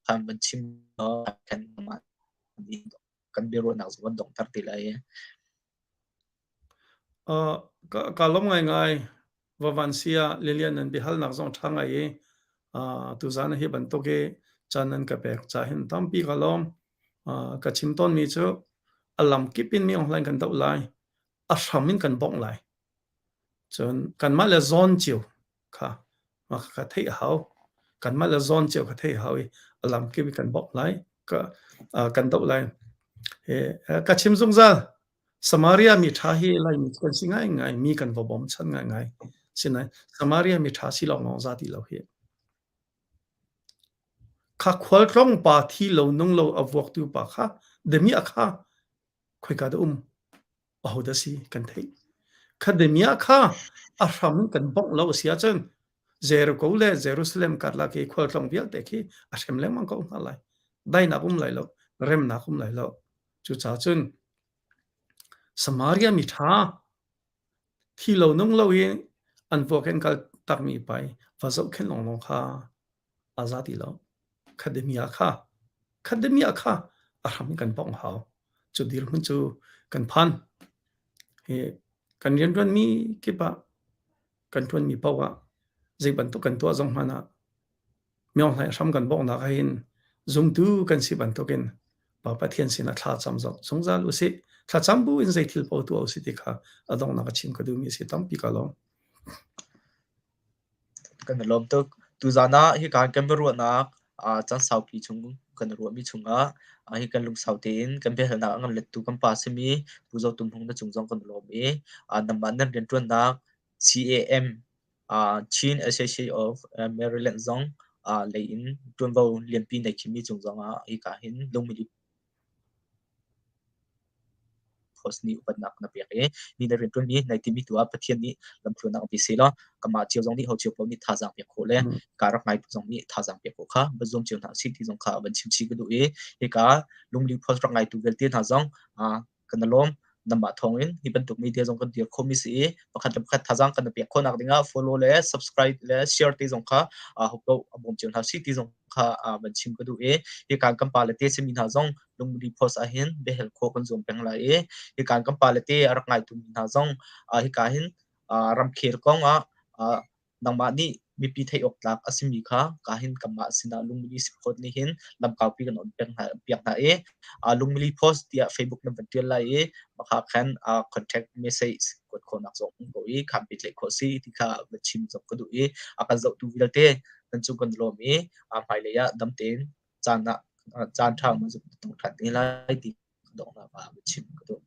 Khan van chim law kan kan biaruahnak zong kan donghter te lai. Uh, ka, ka lawm ngaingai. Vavan sia Lilian nan biahalnak zong ṭha ngai i uh, tuzan hi bantuk i caan nan ka pek ca hin tampi ka lawm. Uh, ka chim tawnmi cu a lam kip in mi online kan doh lai. A hram in kan bongh lai. Cun kanmah le zawn cio kha mah kha theih a hau. Kanmah le zawn cio kha theih a hau i a lamkip i kan bawmh lai, ka, uh, kan doh lai. He, ka chim zungzal, Samaria mi ṭha hi Laimi kan si ngaingai, mi kan va bawmchan ngaingai. Sinain Samaria mi ṭha si lawnglawng za ti lo hi. Kha khualtlawng pa thi lo nung lo a vuaktu pa kha damiah kha khoika dah um? Ahodah si kan theih. Kha damiah kha a hram in kan bongh lo a si ahcun Jericho le Jerusalem karlak i khualtlawng vialte khi a hrem lengmang ko hna lai. Dainak um lai lo, remnak um lai lo. Cucaah cun Samaria mi ṭha thi lo nung lo i an vuak in kal takmi pa i va zohkhenh lawnglawng kha a za ti lo. Kha damiah kha kha damiah kha a hram in kan bongh hau. Cu dirhmun cu kan phan. Hi kan rianṭuanmi kip ah kan ṭuanmi paoh ah zei bantuk kan tuah zong hmanh ah Myohlai hram kan bonghnak ahhin zumtu kan si bantukin Pa Pathian sinah thla cam zungzal usih. Thlacam bu in zei thil paoh tuah usih ti kha a donghnak a chim ka duhmi a si. Tampi ka lawm. Kan i lawm tuk. Tuzaan ah hika kan biaruahnak caan saupi chung kan i ruahmi chungah hi kan lungsau tein kan biahalnak a kan lettu kan pa simi Pu Zo Tum Hmung na cung zong kan i lawm i nangmah nan rianṭuannak CAM Chin Association of Maryland zong lei in ṭuanvo lianpi nei khimi cung zongah hika hin lungmili Post nih upatnak na pek i mi na rianṭuanmi nai timi tu ah Pathian nih lamthluanak an pe seh law kanmah cio zong nih ho cio paoh nih thazaang pek khawh le ka rak ngaitu zong nih thazaang pek khawh kha va zuam cio hna usih ti zong kha van chim chih ka duh i hika lungli post rak ngaitu vialte hna zong kan i lawm. Nangmah thawngin hi bantuk media zong kan dir khomi si i pakhat le pakhat thazaang kan i pek khawhnak dingah follow le subscribe le share te zong kha hopo a bawm cio hna usih ti zong kha van chim ka duh i hika kan pa le te simi hna zong lungmuri post ahhin biahel khawh kan zuam peng lai i hika kan pa le te a rak ngaitu mi hna zong hika hin ramkhel kong ah nangmah nih mipi theih awk tlak a simi kha ka hin kanmah sinah lungmili support nih hin lamkaupi kan on pek hna piak hna i lungmili post tiah Facebook nan van tial lai i makha khan contact message kuat khawhnak zong um ko i khan pe tlaih khawh si ti kha va chim zong ka duh i a kan zohtu vialte nan cung kan lawm i hmailei ah dam tein caan ah caan ṭha ma tong ṭhan te lai ti donghnak ah chim ka duh.